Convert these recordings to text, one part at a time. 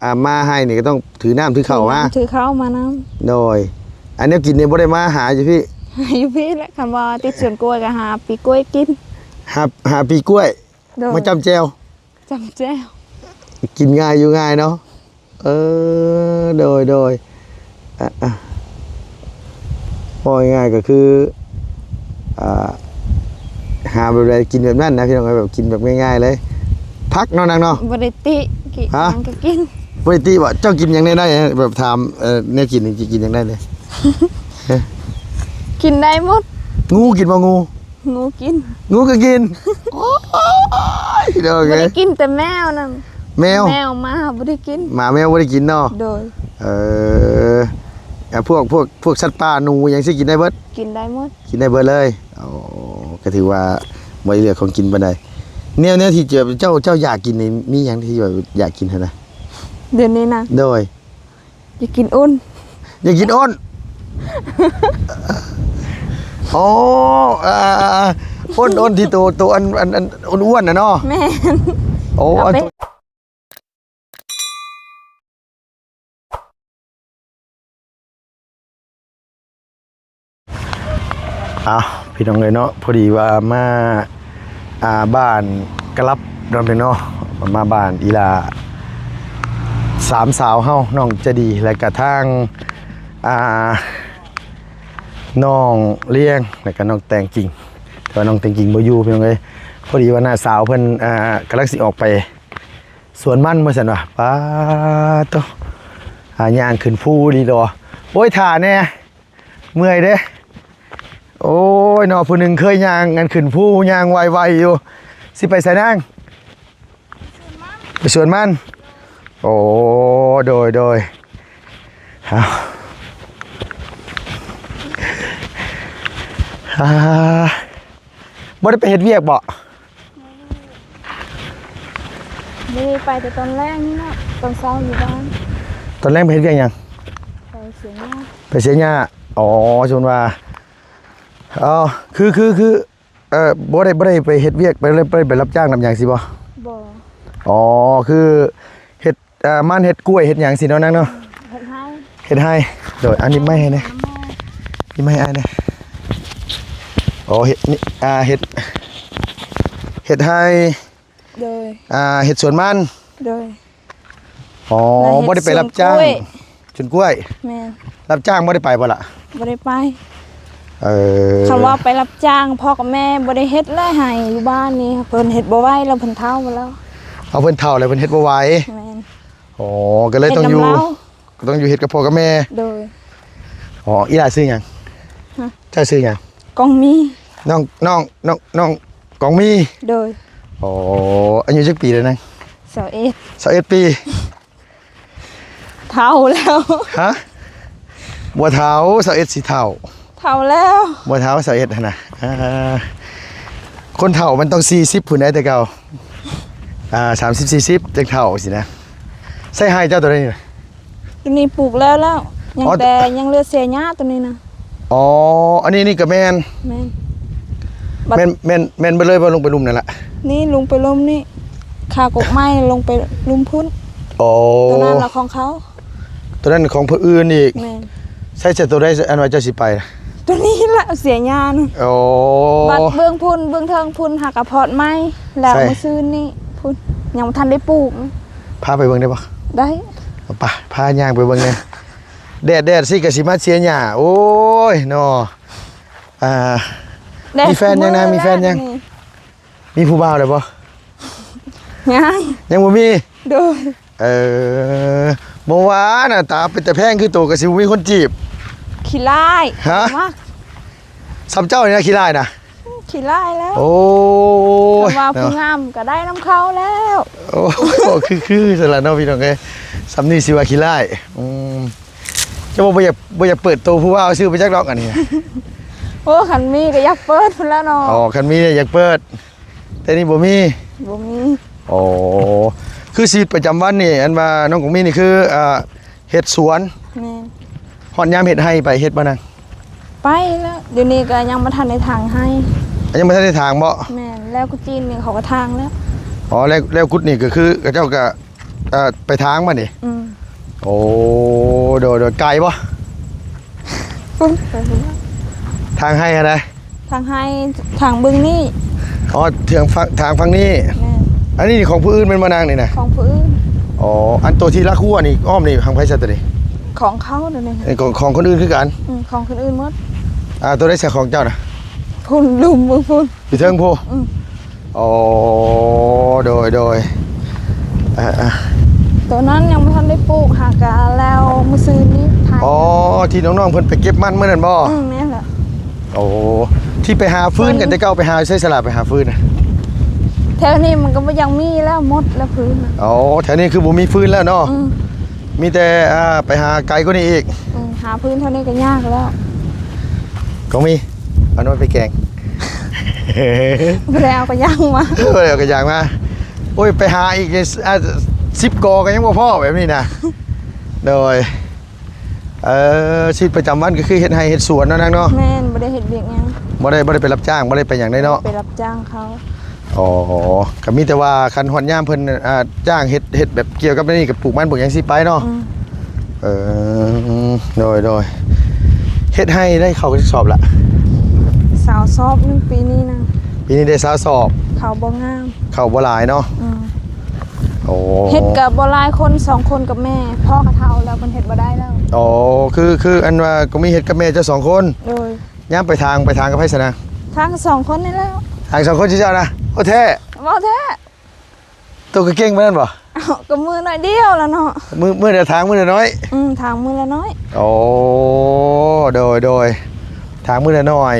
ອ່າ ມາໃຫ້ນີ້ກໍຕ້ອງຖືນ້ຳຖືເຂົ້າມາ ຖືນ້ຳຖືເຂົ້າມານຳ. ໂດຍ ອັນແນວກິນນີ້ບໍ່ໄດ້ມາຫາຢູ່ພີ້ ຫາຢູ່ພີ້ແຫຼະ. ຄັນວ່າຕິດສວນກ້ວຍກໍຫາປີກລ້ວຍກິນ ຫາ ຫາປີກລ້ວຍ ໂດຍ ມາຈ້ຳແຈ່ວ ຈ້ຳແຈ່ວ ກິນງ່າຍຢູ່ງ່າຍເນາະ. ເອີ ໂດຍ ໂດຍ ອ່ະ ອ່ະ ເວົ້າງ່າຍໆກໍຄື ອ່າ ຫາແບບໃດກິນແບບນັ້ນນະ ພີ່ນ້ອງເອີຍ ແບບກິນແບບງ່າຍໆເລີຍ ພັກເນາະນາງເນາະ. ບໍ່ໄດ້ຕິ ກິນຫຍັງກໍກິນ. ບໍ່ໄດ້ຕິບໍ? ເຈົ້າກິນຫຍັງແນວໃດ? ແບບຖາມ ເອີ ແນວກິນນີ້ກິນຫຍັງໄດ້ເລີຍ? ກິນໄດ້ໝົດ. ງູກິນບໍ່ງູ? ງູກິນ ງູກໍກິນ. ໂອ້ຍ ພີ່ນ້ອງເອີຍ ບໍ່ໄດ້ກິນແຕ່ແມວນັ້ນ ແມວ ແມວໝາບໍ່ໄດ້ກິນ ໝາແມວບໍ່ໄດ້ກິນເນາະ. ໂດຍ ເອີ ອ່າ ພວກ ພວກ ພວກສັດປ່າ ໜູຫຍັງຊິກິນໄດ້ເບິດ? ກິນໄດ້ໝົດ ກິນໄດ້ເບິດເລີຍ. ໂອ້ ກໍຖືວ່າບໍ່ໄດ້ເລືອກຂອງກິນປານໃດ. ແນວ ແນວທີ່ເຈົ້າ ເຈົ້າ ເຈົ້າຢາກກິນນີ້ ມີຫຍັງທີ່ວ່າຢາກກິນຫັ້ນນະ? ດຽວນີ້ນະ? ໂດຍ ຢາກກິນອຸ່ນ ຢາກກິນອຸ່ນ. ອໍ ອ່າ ອ່າ ອ່າ ອຸ່ນ ອຸ່ນທີ່ໂຕ ໂຕອັນ ອັນ ອັນອ້ວນໆນະເນາະ. ແມ່ນ ໂອ້ ເອົາ ອັນ ເປັນ ອ້າວ ພີ່ນ້ອງເອີຍເນາະ ພໍດີວ່າມາ ອ່າ ບ້ານກະລັບເນາະ ພີ່ນ້ອງເນາະ ມາບ້ານອີ່ຫຼ້າສາມສາວເຮົາ ນ້ອງໃຈດີ ແລະກະທາງ ອ່າ ນ້ອງລຽງ ແລະກະນ້ອງແຕງກິ່ງ. ແຕ່ວ່ານ້ອງແຕງກິ່ງບໍ່ຢູ່ ພີ່ນ້ອງເອີຍ ພໍດີວ່ານ້າສາວເພິ່ນ ອ່າ ກຳລັງຊິອອກໄປ ສວນມັນວ່າຊັ້ນວ່າ. ປາໂຕ ຫາຍ່າງຂຶ້ນພູດີດອ. ໂອ້ຍ ຖ້າແດ່ ເມື່ອຍເດ້. ໂອ້ຍເນາະ ຜູ້ໜຶ່ງເຄີຍຍ່າງອັນຂຶ້ນພູ ຍ່າງໄວໆຢູ່. ຊິໄປໃສນາງ? ໄປສວນມັນ. ໂອ້ ໂດຍ ໂດຍ ເອົາ ອ່າ ບໍ່ໄດ້ໄປເຮັດວຽກບໍ? ບໍ່ໄດ້ໄປແຕ່ຕອນແລງນີ້ເນາະ ຕອນເຊົ້າຢູ່ບ້ານ. ຕອນແລງໄປເຮັດວຽກຫຍັງ? ໄປເສຍຫຍ້າ. ໄປເສຍຫຍ້າ. ອໍ ສົມມຸດວ່າ ອໍ ຄື ຄື ຄື ເອີ ບໍ່ໄດ້ ບໍ່ໄດ້ໄປເຮັດວຽກ ບໍ່ໄດ້ ບໍ່ໄດ້ໄປຮັບຈ້າງຮັບຫຍັງຊີ້ບໍ? ບໍ່. ອໍ ຄືເຮັດ ເອີ່ ມັນເຮັດກ້ວຍເຮັດຫຍັງຊີ້ເນາະນາງເນາະ. ເຮັດໄຮ່ ເຮັດໄຮ່. ໂດຍ ອັນນີ້ໄມ້ໃຫ້ແດ່ ນີ້ໄມ້ອ້າຍແດ່. ອໍ ເຮັດນີ້ ອ່າ ເຮັດ ເຮັດໄຮ່. ໂດຍ ອ່າ ເຮັດສວນມັນ. ໂດຍ ອໍ ແລ້ວເຮັດ ບໍ່ໄດ້ໄປຮັບຈ້າງສວນກ້ວຍ. ສວນກ້ວຍ. ແມ່ນ. ຮັບຈ້າງບໍ່ໄດ້ໄປບໍ່ລະ? ບໍ່ໄດ້ໄປ. ເອີ ຄັນວ່າໄປຮັບຈ້າງ ພໍ່ກັບແມ່ບໍ່ໄດ້ເຮັດແລ້ວ ໃຫ້ຢູ່ບ້ານນີ້ ເພິ່ນເຮັດບໍ່ໄຫວແລ້ວ ເພິ່ນເຖົ້າແລ້ວ. ເອົາ ເພິ່ນເຖົ້າແລ້ວ ເພິ່ນເຮັດບໍ່ໄຫວ. ແມ່ນ. ອໍ ກໍເລີຍຕ້ອງຢູ່ ເຮັດນຳລາວ ກໍຕ້ອງຢູ່ເຮັດກັບພໍ່ກັບແມ່. ໂດຍ. ອໍ ອີ່ຫຼ້າຊື່ຫຍັງ? ຮະ? ເຈົ້າຊື່ຫຍັງ? ກອງມີ. ນ້ອງ ນ້ອງ ນ້ອງ ນ້ອງກອງມີ. ໂດຍ. ອໍ ອາຍຸຈັກປີແລ້ວນາງ? ຊາວເອັດ. ຊາວເອັດປີ. ເຖົ້າແລ້ວ. ຮະ? ບໍ່ເຖົ້າ ຊາວເອັດຊິເຖົ້າ. ເຖົ້າແລ້ວ. ບໍ່ເຖົ້າ ຊາວເອັດຫັ້ນນະ. ອ່າ ຄົນເຖົ້າມັນຕ້ອງສີ່ສິບພຸ້ນໃດ໋ແຕ່ເກົ່າ. ອ່າ ສາມສິບ ສີ່ສິບ ຈັ່ງເຖົ້າຊີ້ນະ. ໃສ່ໄຮ່ເຈົ້າໂຕໃດນີ້ນະ? ໂຕນີ້ປູກແລ້ວແລ້ວ ຍັງ ອໍ ແຕ່ຍັງເຫຼືອເສຍຫຍ້າໂຕນີ້ນະ. ອໍ ອັນນີ້ນີ້ກໍແມ່ນ. ແມ່ນ. ແມ່ນ ແມ່ນ ແມ່ນເບິດເລີຍບໍ່? ລົງໄປລຸ່ມນັ້ນລະ. ນີ້ລົງໄປລຸ່ມນີ້ ຄາກົກໄມ້ລົງໄປລຸ່ມພຸ້ນ. ອໍ ໂຕນັ້ນລະຂອງເຂົາ. ໂຕນັ້ນຂອງຜູ້ອື່ນອີກ. ແມ່ນ. ໃສ່ ໃສ່ໂຕໃດ ອັນວ່າເຈົ້າຊິໄປ? ໂຕນີ້ລະເສຍຫຍ້ານະ. ອໍ ບັດເບື້ອງພຸ້ນ ເບື້ອງເທິງພຸ້ນ ຫາກະພອດໄມ້ ແລ້ວມື້ຊືນນີ້ພຸ້ນ ຍັງບໍ່ທັນໄດ້ປູກ. ພາໄປເບິ່ງໄດ້ບໍ່? ໄດ້. ໄປ ພາຍ່າງໄປເບິ່ງແດ່. ແດດ ແດດຊິກະຊິມາເສຍຫຍ້າ. ໂອ້ຍເນາະ. ອ່າ ມີແຟນຍັງນາ? ມີແຟນຍັງ? ມີຜູ້ບ່າວແລ້ວບໍ່? ຍັງ. ຍັງບໍ່ມີ? ໂດຍ. ເອີ ບໍ່ວ່າໜ້າຕາເປັນຕາແພງຄືໂຕກໍຊິບໍ່ມີຄົນຈີບ. ຂີ້ລ້າຍ. ຮະ? ບໍ່ມັກ. ສ່ຳເຈົ້ານີ້ນະຂີ້ລ້າຍນະ? ຂີ້ລ້າຍແລ້ວ. ໂອ້ຍ ຄັນວ່າຜູ້ງາມກໍໄດ້ນຳເຂົາແລ້ວ. ໂອ້ ຄື ຄືຊັ້ນລະເນາະ ພີ່ນ້ອງເອີຍ. ສ່ຳນີ້ຊິວ່າຂີ້ລ້າຍ. ອືມ ເຈົ້າບໍ່ ບໍ່ຢາກ ບໍ່ຢາກເປີດໂຕຜູ້ບ່າວຊື່ໄປຈັກດອກອັນນີ້. ໂອ້ ຄັນມີກໍຢາກເປີດພຸ້ນແຫຼະເນາະ. ອໍ ຄັນມີນີ້ຢາກເປີດ ແຕ່ນີ້ບໍ່ມີ. ບໍ່ມີ. ອໍ ຄືຊີວິດປະຈຳວັນນີ້ ອັນວ່ານ້ອງກອງມີນີ້ຄື ອ່າ ເຮັດສວນ. ແມ່ນ. ຮອດຍາມເຮັດໄຮ່ໄປເຮັດບໍ່ນາງ? ໄປແລ້ວ ດຽວນີ້ກໍຍັງບໍ່ທັນໄດ້ຖາງໄຮ່. ຍັງບໍ່ທັນໄດ້ຖາງບໍ? ແມ່ນ. ແລ້ວກຸດຈີນນີ້ເຂົາກໍຖາງແລ້ວ. ອໍ ແລ້ວ ແລ້ວກຸດນີ້ກໍຄືເຂົາເຈົ້າກໍ ເອີ ໄປທາງບັດນີ້? ອືມ. ໂອ້ ໂດຍ ໂດຍ. ໄກບໍ່? ພຸ້ນ ໄປພຸ້ນ. ທາງໄຮ່ຫັ້ນໃດ? ທາງໄຮ່ ທາງເບິ່ງນີ້. ອໍ ທາງຝັ່ງ ທາງຝັ່ງນີ້. ແມ່ນ. ອັນນີ້ຂອງຜູ້ອື່ນແມ່ນບໍ່ນາງນີ້ນະ? ຂອງຜູ້ອື່ນ. ອໍ ອັນໂຕທີ່ລາກຮົ້ວນີ້ ອ້ອມນີ້ ຂອງໃຜຊະໂຕນີ້? ຂອງເຂົາໂຕນີ້. ເອີ ຂອງ ຂອງຄົນອື່ນຄືກັນ? ອືມ ຂອງຄົນອື່ນໝົດ. ອ່າ ໂຕໃດຊະຂອງເຈົ້ານະ? ພຸ້ນ ລຸ່ມເບິ່ງພຸ້ນ. ຢູ່ເທິງພຸ້ນ? ອືມ. ອໍ ໂດຍ ໂດຍ. ອ່າໆ ໂຕນັ້ນຍັງບໍ່ທັນໄດ້ປູກ ຫາກະແລ້ວມື້ຊືນນີ້ໄຖ. ອໍ ທີ່ນ້ອງໆເພິ່ນໄປເກັບມັນມື້ນັ້ນບໍ່? ອືມ ແມ່ນລະ. ໂອ້ ທີ່ໄປຫາຟືນກັນແຕ່ເກົ່າ ໄປຫາໃສສະລະ ໄປຫາຟືນນະ? ແຖວນີ້ມັນກໍບໍ່ຍັງມີແລ້ວ ໝົດແລ້ວຟືນນະ. ອໍ ແຖວນີ້ຄືບໍ່ມີຟືນແລ້ວເນາະ? ອືມ. ມີແຕ່ ອ່າ ໄປຫາໄກກວ່ານີ້ອີກ. ອືມ ຫາຟືນເທົ່ານີ້ກໍຍາກແລ້ວ. ກໍມີ ເອົານ້ອຍໄປແກງ. ບໍ່ໄດ້ເອົາກະຢາງມາ. ບໍ່ໄດ້ເອົາກະຢາງມາ. ໂອ້ຍ ໄປຫາອີກ ອ່າ ສິບກໍກໍຍັງບໍ່ພໍແບບນີ້ນະ. ໂດຍ. ເອີ ຊີວິດປະຈຳວັນກໍຄືເຮັດໄຮ່ເຮັດສວນເນາະນາງເນາະ? ແມ່ນ ບໍ່ໄດ້ເຮັດວຽກຫຍັງ. ບໍ່ໄດ້ ບໍ່ໄດ້ໄປຮັບຈ້າງ ບໍ່ໄດ້ໄປຫຍັງໃດເນາະ? ໄປຮັບຈ້າງເຂົາ. ອໍ ກໍມີແຕ່ວ່າຄັນຮອດຍາມເພິ່ນ ອ່າ ຈ້າງເຮັດ ເຮັດແບບກ່ຽວກັບນີ້ ກໍປູກມັນປູກຫຍັງຊິໄປເນາະ? ອືມ. ເອີ ໂດຍ ໂດຍ. ເຮັດໄຮ່ໄດ້ເຂົ້າຈັກສອບລະ? ຊາວສອບໜຶ່ງປີນີ້ນະ. ປີນີ້ໄດ້ຊາວສອບ. ເຂົ້າບໍ່ງາມ. ເຂົ້າບໍ່ຫຼາຍເນາະ? ອືມ. ໂອ້ ເຮັດກໍບໍ່ຫຼາຍຄົນ ສອງຄົນກັບແມ່ ພໍ່ກໍເຖົ້າແລ້ວ ເພິ່ນເຮັດບໍ່ໄດ້ແລ້ວ. ອໍ ຄື ຄືອັນວ່າກໍມີເຮັດກັບແມ່ເຈົ້າສອງຄົນ? ໂດຍ. ຍາມໄປທາງ ໄປທາງກັບໃຜຊະນະ? ທາງສອງຄົນນີ້ແຫຼະ. ທາງສອງຄົນຊື່ເຈົ້ານະ? ໂອ້ ແທ້? ເວົ້າແທ້. ໂຕກໍເກັ່ງປານນັ້ນບໍ່? ເອົ້າ ກໍມືໜ້ອຍດຽວລະເນາະ. ມື ມືລະທາງ ມືລະໜ້ອຍ? ອືມ ທາງມືລະໜ້ອຍ. ໂອ້ ໂດຍ ໂດຍ. ທາງມື້ລະໜ້ອຍ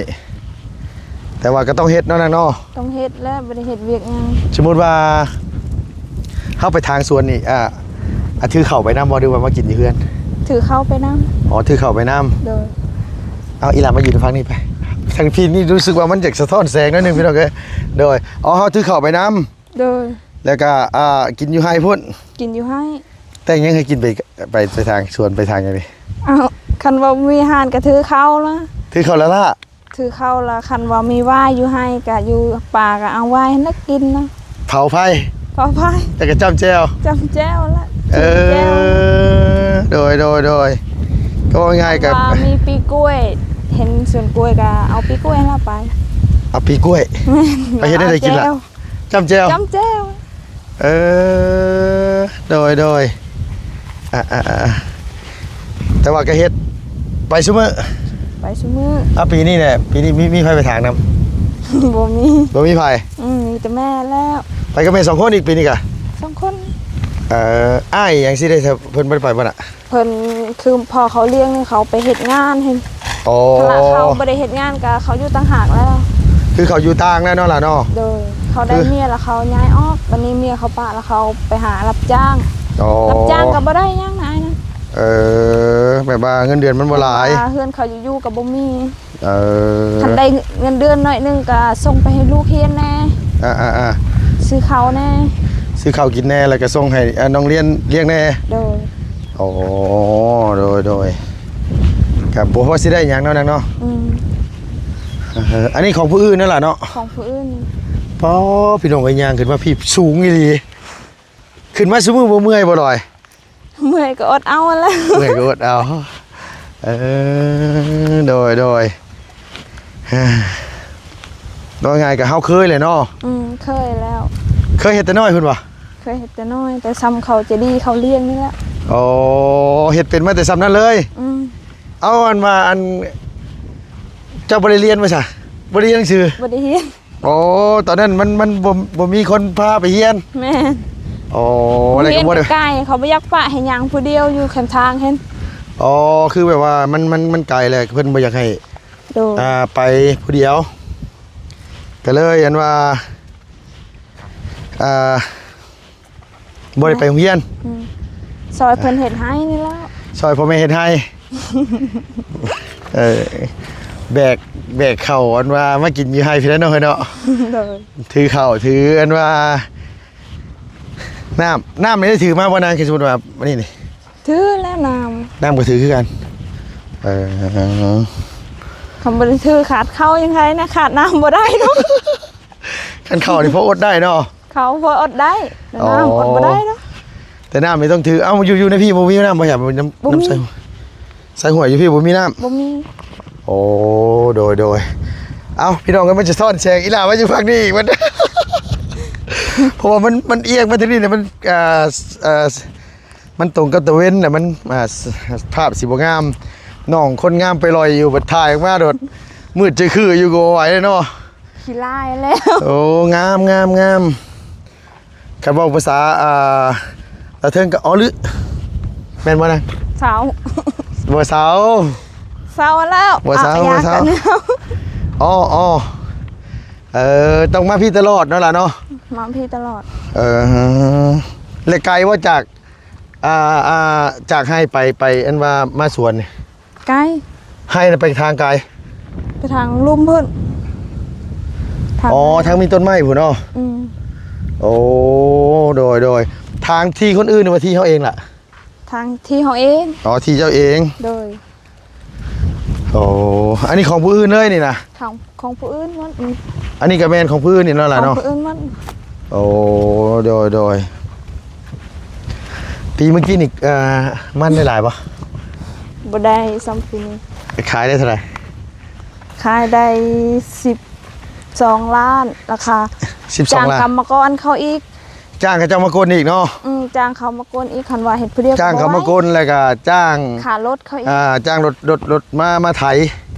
ແຕ່ວ່າກໍຕ້ອງເຮັດເນາະນາງເນາະ. ຕ້ອງເຮັດແຫຼະ ບໍ່ໄດ້ເຮັດວຽກຫຍັງ. ສົມມຸດວ່າເຮົາໄປທາງສວນນີ້ ອ່າ ອ່າ ຖືເຂົ້າໄປນຳບໍ່ ຫຼືວ່າມາກິນຢູ່ເຮືອນ? ຖືເຂົ້າໄປນຳ. ອໍ ຖືເຂົ້າໄປນຳ. ໂດຍ. ເອົາ ອີ່ຫຼ້າມາຢືນຝັ່ງນີ້ໄປ ທາງພີ້ນີ້ຮູ້ສຶກວ່າມັນຢາກສະທ້ອນແສງໜ້ອຍໜຶ່ງພີ່ນ້ອງເອີຍ. ໂດຍ. ອໍ ເຮົາຖືເຂົ້າໄປນຳ. ໂດຍ. ແລ້ວກໍ ອ່າ ກິນຢູ່ໄຮ່ພຸ້ນ. ກິນຢູ່ໄຮ່. ແຕ່ງຫຍັງໃຫ້ກິນໄປ ໄປ ໄປທາງສວນ ໄປທາງຫຍັງນີ້? ເອົ້າ ຄັນວ່າມີຮ້ານກໍຖືເຂົ້າລະ ຖືເຂົ້າລະລະ ຖືເຂົ້າລະ. ຄັນວ່າມີຫວ້າຍຢູ່ໄຮ່ກໍຢູ່ປ່າ ກໍເອົາຫວ້າຍຫັ້ນລະກິນນະ. ເຜົາໄຟ ເຜົາໄຟ ແລ້ວກໍຈ້ຳແຈ່ວ ຈ້ຳແຈ່ວລະ. ເອີ ໂດຍ ໂດຍ ໂດຍ. ກໍວ່າງ່າຍກັບ ວ່າມີປີກ້ວຍ ເຫັນສວນກ້ວຍກໍເອົາປີກ້ວຍຫັ້ນລະໄປ. ເອົາປີກ້ວຍ ແມ່ນ ໄປເຮັດແນວໃດກິນລະ? ຈ້ຳແຈ່ວ ຈ້ຳແຈ່ວ ຈ້ຳແຈ່ວ. ເອີ ໂດຍ ໂດຍ. ອ່າ ອ່າ ອ່າ ແຕ່ວ່າກໍເຮັດໄປຊຸມື້ ໄປຊຸມື້. ອ່າ ປີນີ້ແຫຼະ ປີນີ້ມີ ມີໃຜໄປຖາງນຳ? ບໍ່ມີ ບໍ່ມີໃຜ. ອືມ ມີແຕ່ແມ່ແລ້ວ. ໄປກັບແມ່ສອງຄົນອີກປີນີ້ກະ? ສອງຄົນ. ເອີ ອ້າຍຫຍັງຊິໄດ້ ເພິ່ນບໍ່ໄດ້ໄປບໍ່ນະ? ເພິ່ນ ຄືພໍ່ເຂົາລ້ຽງນີ້ ເຂົາໄປເຮັດງານຫັ້ນ. ອໍ ຖ້າເຂົາບໍ່ໄດ້ເຮັດງານກະເຂົາຢູ່ຕ່າງຫາກແລ້ວ. ຄືເຂົາຢູ່ຕ່າງແລ້ວເນາະຫຼາເນາະ. ໂດຍ. ເຂົາໄດ້ເມຍແລ້ວເຂົາຍ້າຍອອກ ບັດນີ້ເມຍເຂົາປະແລ້ວເຂົາໄປຫາຮັບຈ້າງ. ອໍ ຮັບຈ້າງກໍບໍ່ໄດ້ຫຍັງນະອ້າຍນະ. ເອີ ແບບວ່າເງິນເດືອນມັນບໍ່ຫຼາຍ ເຮືອນເຂົາຢູ່ໆກໍບໍ່ມີ. ເອີ ຄັນໄດ້ເງິນເດືອນໜ້ອຍໜຶ່ງກໍສົ່ງໄປໃຫ້ລູກຮຽນແດ່. ອ່າໆໆ ຊື້ເຂົ້າແດ່ ຊື້ເຂົ້າກິນແດ່ ແລ້ວກໍສົ່ງໃຫ້ ອ່າ ນ້ອງລຽນ ລ້ຽງແດ່. ໂດຍ. ອໍ ໂດຍ ໂດຍ. ກໍບໍ່ຮູ້ວ່າຊິໄດ້ຫຍັງເນາະນາງເນາະ. ອືມ ເອີ ອັນນີ້ຂອງຜູ້ອື່ນນັ້ນລະເນາະ. ຂອງຜູ້ອື່ນ. ປ້າ ພີ່ນ້ອງເອີຍ ຍ່າງຂຶ້ນມາພີ້ ສູງອີ່ຫຼີ. ຂຶ້ນມາຊຸມື້ບໍ່ເມື່ອຍບໍ່ລອຍ? ເມື່ອຍກໍອົດເອົາຫັ້ນແຫຼະ. ເມື່ອຍກໍອົດເອົາ. ເອີ ໂດຍ ໂດຍ. ເວົ້າງ່າຍກໍເຮົາເຄີຍແຫຼະເນາະ. ອືມ ເຄີຍແລ້ວ. ເຄີຍເຮັດແຕ່ນ້ອຍພຸ້ນບໍ່? ເຄີຍເຮັດແຕ່ນ້ອຍ ແຕ່ຊ່ຳເຂົາໃຈດີເຂົາລ້ຽງນີ້ແຫຼະ. ອໍ ເຮັດເປັນມາແຕ່ຊ່ຳນັ້ນເລີຍ. ອືມ. ເອົາ ອັນວ່າ ອັນ ເຈົ້າບໍ່ໄດ້ຮຽນບໍ່ຊະ? ບໍ່ໄດ້ຮຽນໜັງສື? ບໍ່ໄດ້ຮຽນ. ອໍ ຕອນນັ້ນມັນ ມັນບໍ່ ບໍ່ມີຄົນພາໄປຮຽນ. ແມ່ນ. ອໍ ແລ້ວກໍບໍ່ໄດ້ ຮຽນໄກ ເຂົາບໍ່ຢາກປະໃຫ້ຍ່າງຜູ້ດຽວຢູ່ແຄມທາງຫັ້ນ. ອໍ ຄືແບບວ່າມັນ ມັນ ມັນໄກແຫຼະ ເພິ່ນບໍ່ຢາກໃຫ້ ໂດຍ ອ່າ ໄປຜູ້ດຽວ ກໍເລີຍ ອັນວ່າ ອ່າ ບໍ່ໄດ້ໄປໂຮງຮຽນ. ອືມ ຊ່ອຍເພິ່ນເຮັດໄຮ່ນີ້ແຫຼະ. ຊ່ອຍພໍ່ແມ່ເຮັດໄຮ່. ເອີ ແບກ ແບກເຂົ້າ ອັນວ່າມາກິນຢູ່ໄຮ່ພີ້ແຫຼະເນາະ ເອີຍເນາະ. ໂດຍ. ຖືເຂົ້າ ຖື ອັນວ່າ ນ້ຳ ນ້ຳນີ້ໄດ້ຖືມາບໍ່ນາງ? ຄືສົມມຸດວ່າອັນນີ້ນີ້ ຖືແລ້ວນ້ຳ ນ້ຳກໍຖືຄືກັນ. ເອີ ຄັນບໍ່ໄດ້ຖື ຂາດເຂົ້າຍັງໄຄນະ ຂາດນ້ຳບໍ່ໄດ້ເນາະ. ຄັນເຂົ້ານີ້ພໍອົດໄດ້ເນາະ. ເຂົ້າພໍອົດໄດ້ ແຕ່ ອໍ ນ້ຳອົດບໍ່ໄດ້ເນາະ. ແຕ່ນ້ຳນີ້ຕ້ອງຖື. ເອົ້າ ຢູ່ ຢູ່ໃນພີ້ບໍ່ມີນ້ຳບໍ່? ຢາກ ນ້ຳ ບໍ່ມີ ນ້ຳໃສ ໃສຫ້ວຍຢູ່ພີ້ບໍ່ມີນ້ຳ? ບໍ່ມີ. ໂອ້ ໂດຍ ໂດຍ. ເອົ້າ ພີ່ນ້ອງເອີຍ ມັນຈະສະທ້ອນແສງ ອີ່ຫຼ້າມາຢູ່ຝັ່ງນີ້ອີກ ມັນ ເພາະວ່າມັນ ມັນອຽງມາທາງນີ້ແຫຼະ ມັນ ອ່າ ອ່າ ມັນຕົງກັບຕາເວັນນະ ມັນ ອ່າ ສ- ພາບຊິບໍ່ງາມ. ນ້ອງຄົນງາມໄປລອຍຢູ່ ບັດຖ່າຍອອກມາໂດດ ມືດຈະຄືຢູ່ ກໍບໍ່ໄຫວເນາະ. ຂີ້ລ້າຍແລ້ວ. ໂອ້ ງາມ ງາມ ງາມ. ຄັນເວົ້າພາສາ ອ່າ ລາວເທິງກໍ ອໍ ຫຼື ແມ່ນບໍ່ນະ? ເຊົາ. ບໍ່ເຊົາ. ເຊົາແລ້ວ. ບໍ່ເຊົາ ບໍ່ເຊົາ. ອໍ ອໍ ເອີ ຕ້ອງມາພີ້ຕະຫຼອດເນາະຫຼາເນາະ? ມາພີ້ຕະຫຼອດ. ເອີ ແລະໄກບໍ່ຈາກ ອ່າ ອ່າ ຈາກໄຮ່ໄປ ໄປ ອັນວ່າມາສວນນີ້? ໄກ. ໄຮ່ນະໄປທາງໃດ? ໄປທາງລຸ່ມພຸ້ນ. ທາງ ອໍ ທາງມີຕົ້ນໄມ້ພຸ້ນເນາະ? ອືມ. ໂອ້ ໂດຍ ໂດຍ. ທາງທີ່ຄົນອື່ນ ຫຼືວ່າທີ່ເຮົາເອງລະ? ທາງທີ່ເຮົາເອງ. ອໍ ທີ່ເຈົ້າເອງ. ໂດຍ. ໂອ້ ອັນນີ້ຂອງຜູ້ອື່ນເລີຍນີ້ນະ? ຂອງ ຂອງຜູ້ອື່ນໝົດ. ອືມ ອັນນີ້ກໍແມ່ນຂອງຜູ້ອື່ນນີ້ເນາະຫຼະເນາະ? ຂອງຜູ້ອື່ນໝົດ. ໂອ້ ໂດຍ ໂດຍ. ປີເມື່ອກີ້ນີ້ ເອີ ມັນໄດ້ຫຼາຍບໍ່? ບໍ່ໄດ້ສ່ຳປີນີ້. ຂາຍໄດ້ເທົ່າໃດ? ຂາຍໄດ້ສິບສອງລ້ານ ລາຄາ. ສິບສອງລ້ານ. ຈ້າງກຳມະກອນເຂົາອີກ. ຈ້າງເຂົາເຈົ້າມາກົນອີກເນາະ? ອືມ ຈ້າງເຂົາມາກົນອີກ. ຄັນວ່າເຮັດຜູ້ດຽວ ຈ້າງເຂົາມາກົນ ແລ້ວກໍຈ້າງຄ່າລົດເຂົາອີກ. ອ່າ ຈ້າງລົດ ລົດ ລົດມາ ມາໄຖ. ແມ່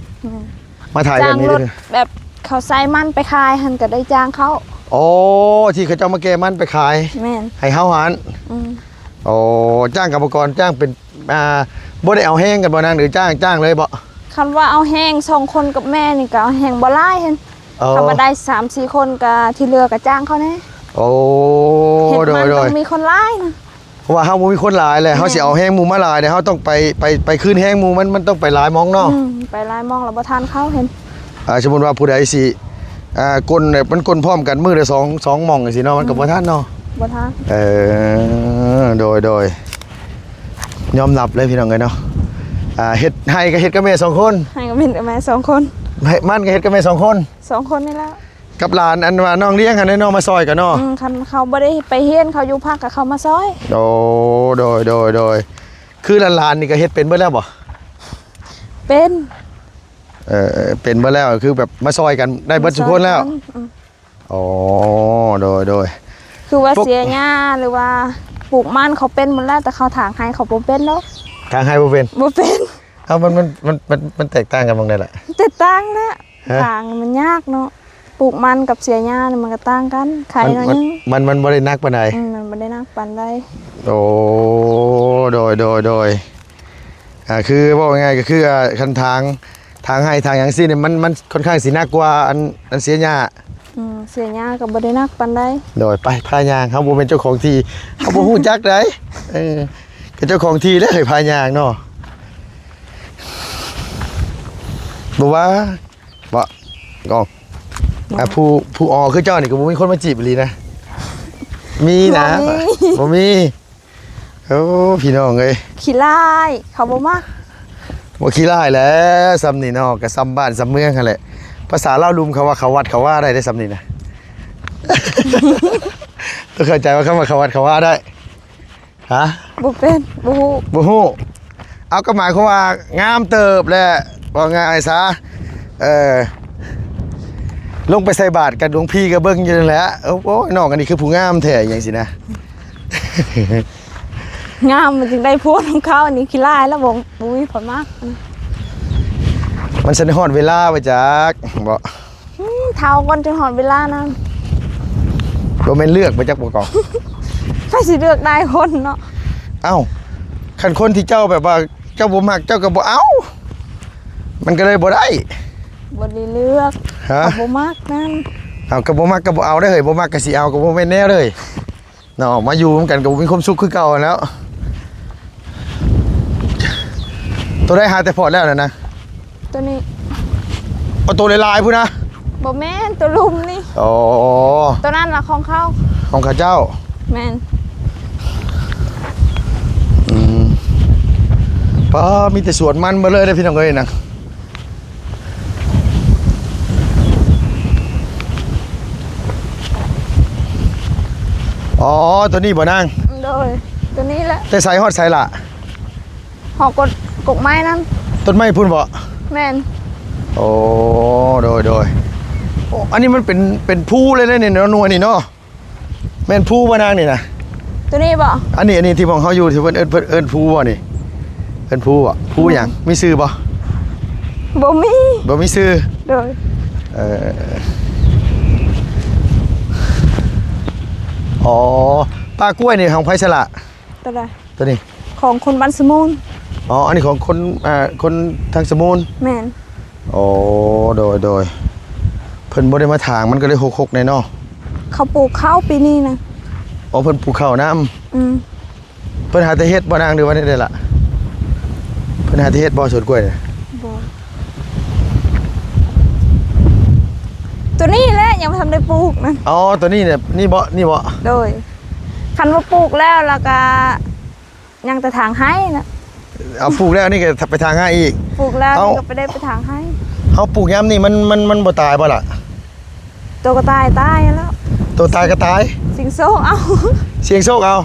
ນ. ມາໄຖແບບນີ້ ລົດແບບເຂົາໃສ່ມັນໄປຂາຍຫັ້ນ ກໍໄດ້ຈ້າງເຂົາ. ໂອ້ ທີ່ເຂົາເຈົ້າມາແກ່ມັນໄປຂາຍ. ແມ່ນ. ໃຫ້ເຮົາຫັ້ນ. ອືມ. ໂອ້ ຈ້າງກຳມະກອນ ຈ້າງເປັນ ອ່າ ບໍ່ໄດ້ເອົາແຮງກັນບໍ່ນາງ ຫຼືຈ້າງ ຈ້າງເລີຍບໍ່? ຄັນວ່າເອົາແຮງສອງຄົນກັບແມ່ນີ້ ກໍເອົາແຮງບໍ່ຫຼາຍຫັ້ນ. ອໍ ຄັນວ່າໄດ້ສາມສີ່ຄົນ ກໍທີ່ເຫຼືອກໍຈ້າງເຂົາແດ່. ໂອ້ ເຮັດມັນ ໂດຍ ໂດຍ ຕ້ອງມີຄົນຫຼາຍນະ. ເພາະວ່າເຮົາບໍ່ມີຄົນຫຼາຍແຫຼະ ອືມ ເຮົາຊິເອົາແຮງໝູ່ມາຫຼາຍແລ້ວ ເຮົາຕ້ອງໄປ ໄປ ໄປຄືນແຮງໝູ່ ມັນ ມັນຕ້ອງໄປຫຼາຍໝ່ອງເນາະ. ອືມ ໄປຫຼາຍໝ່ອງແລ້ວບໍ່ທັນເຂົາຫັ້ນ. ອ່າ ສົມມຸດວ່າຜູ້ໃດຊິ ອ່າ ກົນແບບມັນກົນພ້ອມກັນມື້ລະສອງ ສອງໝ່ອງຈັ່ງຊີ້ເນາະ ມັນກໍ ອືມ ບໍ່ທັນເນາະ. ບໍ່ທັນ. ເອີ ໂດຍ ໂດຍ ຍອມຮັບເລີຍພີ່ນ້ອງເອີຍເນາະ. ອ່າ ເຮັດໄຮ່ກໍເຮັດກັບແມ່ສອງຄົນ? ໄຮ່ກໍເຮັດກັບແມ່ສອງຄົນ. ໄຮ່ມັນກໍເຮັດກັບແມ່ສອງຄົນ? ສອງຄົນນີ້ແຫຼະ. ກັບຫຼານອັນວ່ານ້ອງລ້ຽງຫັ້ນເນາະ ມາຊ່ອຍກັນເນາະ. ອືມ ຄັນເຂົາບໍ່ໄດ້ໄປຮຽນ ເຂົາຢູ່ພັກ ກໍເຂົາມາຊ່ອຍ. ໂອ້ ໂດຍ ໂດຍ ໂດຍ. ຄືຫຼານໆນີ້ກໍເຮັດເປັນເບິດແລ້ວບໍ່? ເປັນ. ເອີ ເປັນເບິດແລ້ວ ຄືແບບມາຊ່ອຍກັນໄດ້ເບິດທຸກຄົນແລ້ວ. ມາຊ່ອຍກັນ. ອືມ. ອໍ ໂດຍ ໂດຍ. ຄືວ່າ ພວກ ເສຍຫຍ້າ ຫຼືວ່າປູກມັນ ເຂົາເປັນໝົດແລ້ວ ແຕ່ເຂົາຖາງໄຮ່ເຂົາບໍ່ເປັນດອກ. ຖາງໄຮ່ບໍ່ເປັນ? ບໍ່ເປັນ. ເອົ້າ ມັນ ມັນ ມັນ ມັນ ມັນແຕກຕ່າງກັນໝ່ອງໃດລະ? ແຕກຕ່າງແຫຼະ. ຮະ? ຖາງມັນຍາກເນາະ. ປູກມັນກັບເສຍຫຍ້ານີ້ມັນກໍຕ່າງກັນ ໄຄໜ້ອຍໜຶ່ງ. ມັນ ມັນ ມັນບໍ່ໄດ້ໜັກປານໃດ. ອືມ ມັນບໍ່ໄດ້ໜັກປານໃດ. ໂອ້ ໂດຍ ໂດຍ ໂດຍ. ອ່າ ຄືເວົ້າງ່າຍໆ ກໍຄື ອ່າ ຄັນຖາງ ຖາງໄຮ່ຖາງຫຍັງຊີ້ນີ້ ມັນ ມັນຄ່ອນຂ້າງຊິໜັກກວ່າອັນ ອັນເສຍຫຍ້າ. ອືມ ເສຍຫຍ້າກໍບໍ່ໄດ້ໜັກປານໃດ. ໂດຍ ໄປ ພາຍ່າງ ເຮົາບໍ່ແມ່ນເຈົ້າຂອງທີ່ ເຮົາບໍ່ຮູ້ຈັກໃດ. ເອີ ກໍເຈົ້າຂອງທີ່ແຫຼະໃຫ້ພາຍ່າງເນາະ. ບໍ່ວ່າ ບໍ່ ກອງ ບໍ່ ອ່າ ຜູ້ ຜູ້ອໍຄືເຈົ້ານີ້ກໍບໍ່ມີຄົນມາຈີບອີ່ຫຼີນະ. ມີນະ ບໍ່ມີ ບໍ່ມີ. ໂອ້ ພີ່ນ້ອງເອີຍ ຂີ້ລ້າຍ ເຂົາບໍ່ມັກ. ບໍ່ຂີ້ລ້າຍແຫຼະ ສ່ຳນີ້ເນາະ ກໍສ່ຳບ້ານສ່ຳເມືອງຫັ້ນແຫຼະ. ພາສາລາວລຸ່ມ ເຂົາວ່າເຂົ້າວັດເຂົ້າວາໄດ້ເດ້ ສ່ຳນີ້ນະ. ຕ້ອງເຂົ້າໃຈວ່າຄຳວ່າເຂົ້າວັດເຂົ້າວາໄດ້. ຮະ? ບໍ່ເປັນ ບໍ່ຮູ້ ບໍ່ຮູ້. ເອົາ ກໍໝາຍຄວາມວ່າງາມເຕີບແຫຼະ ເວົ້າງ່າຍຊະ. ເອີ ລົງໄປໃສ່ບາດກັບຫຼວງພີ່ກໍເບິ່ງຢູ່ນັ້ນແຫຼະ. ໂອ້ຍ ນ້ອງອັນນີ້ຄືຜູ້ງາມແທ້ ຫຍັງຊີ້ນະ. ງາມມັນຈຶ່ງໄດ້ຜົວນຳເຂົາ ອັນນີ້ຂີ້ລ້າຍແລ້ວ ບໍ່ ບໍ່ມີໃຜມັກ. ມັນຊິໄດ້ຮອດເວລາໄປຈັກບໍ່? ອືມ ເຖົ້າກ່ອນຈຶ່ງຮອດເວລານັ້ນ. ບໍ່ແມ່ນເລືອກໄປຈັກບໍ່ກອງ? ໃຜຊິເລືອກໄດ້ຄົນເນາະ. ເອົ້າ ຄັນຄົນທີ່ເຈົ້າແບບວ່າເຈົ້າບໍ່ມັກ ເຈົ້າກໍບໍ່ເອົາ ມັນກໍເລີຍບໍ່ໄດ້. ບໍ່ໄດ້ເລືອກ. ຮະ? ເຂົາບໍ່ມັກນັ້ນ. ເອົາ ກໍບໍ່ມັກກໍບໍ່ເອົາເດ້ເຮີ້ຍ ບໍ່ມັກກໍຊິເອົາ ກໍບໍ່ແມ່ນແນວເລີຍ. ເນາະ ມາຢູ່ນຳກັນກໍບໍ່ມີຄວາມສຸກຄືເກົ່າຫັ້ນແຫຼ້ວ. ໂຕໃດຫາແຕ່ພອດແລ້ວນັ້ນນະ? ໂຕນີ້. ເອົາໂຕຫຼາຍໆພຸ້ນນະ? ບໍ່ແມ່ນ ໂຕລຸ່ມນີ້. ອໍ ໂຕນັ້ນລະຂອງເຂົາ ຂອງເຂົາເຈົ້າ. ແມ່ນ. ອືມ ປ້າ ມີແຕ່ສວນມັນເບິດເລີຍເດ້ພີ່ນ້ອງເອີຍນະ. ອໍ ໂຕນີ້ບໍ່ນາງ? ໂດຍ. ຕົວນີ້ແຫຼະ. ແຕ່ໃສຮອດໃສລະ? ຮອດກົກ ກົກໄມ້ນັ້ນ. ຕົ້ນໄມ້ພຸ້ນບໍ? ແມ່ນ. ໂອ້ ໂດຍ ໂດຍ. ໂອ້ ອັນນີ້ມັນເປັນ ເປັນພູເລີຍເດ້ນີ້ເນາະ ໜ່ວຍນີ້ເນາະ. ແມ່ນພູບໍ່ນາງນີ້ນະ? ຕົວນີ້ບໍ? ອັນນີ້ ອັນນີ້ທີ່ພວກເຮົາຢູ່ ທີ່ເພິ່ນເອີ້ນ ເພິ່ນເອີ້ນພູບໍ່ນີ້? ເອີ້ນພູບໍ່? ພູຫຍັງ? ອືມ ມີຊື່ບໍ່? ບໍ່ມີ ບໍ່ມີຊື່. ໂດຍ. ເອີ ອໍ ປ່າກ້ວຍນີ້ຂອງໃຜຊະລະ? ຕົວໃດ? ຕົວນີ້ ຂອງຄົນບ້ານສະມູນ. ອໍ ອັນນີ້ຂອງຄົນ ອ່າ ຄົນທາງສະມູນ. ແມ່ນ. ໂອ້ ໂດຍ ໂດຍ. ເພິ່ນບໍ່ໄດ້ມາຖາງ ມັນກໍເລີຍຮົກໆແດ່ເນາະ. ເຂົາປູກເຂົ້າປີນີ້ນະ. ອໍ ເພິ່ນປູກເຂົ້ານຳ. ອືມ. ເພິ່ນຫາແຕ່ເຫັດບໍ່ນາງ ຫຼືວ່າແນວໃດລະ? ເພິ່ນຫາແຕ່ເຫັດບໍ່ສວນກ້ວຍນະ? ບໍ່. ຕົວນີ້ແຫຼະຍັງບໍ່ທັນໄດ້ປູກນະ. ອໍ ຕົວນີ້ນະ ນີ້ບໍ? ນີ້ບໍ? ໂດຍ. ຄັນວ່າປູກແລ້ວ ແລ້ວກະ ຍັງແຕ່ຖາງໄຮ່ນະ. ເອົາ ປູກແລ້ວນີ້ກໍໄປຖາງໄຮ່ອີກ. ປູກແລ້ວນີ້ກໍໄປໄດ້ໄປຖາງໄຮ່. ເຮົາປູກຍາມນີ້ມັນ ມັນ ມັນບໍ່ຕາຍບໍ່ລະ? ໂຕກໍຕາຍ ຕາຍຫັ້ນແຫຼ້ວ. ໂຕຕາຍກໍຕາຍ. ສ່ຽງໂຊກເອົາ. ສ່ຽງໂຊກເອົາ.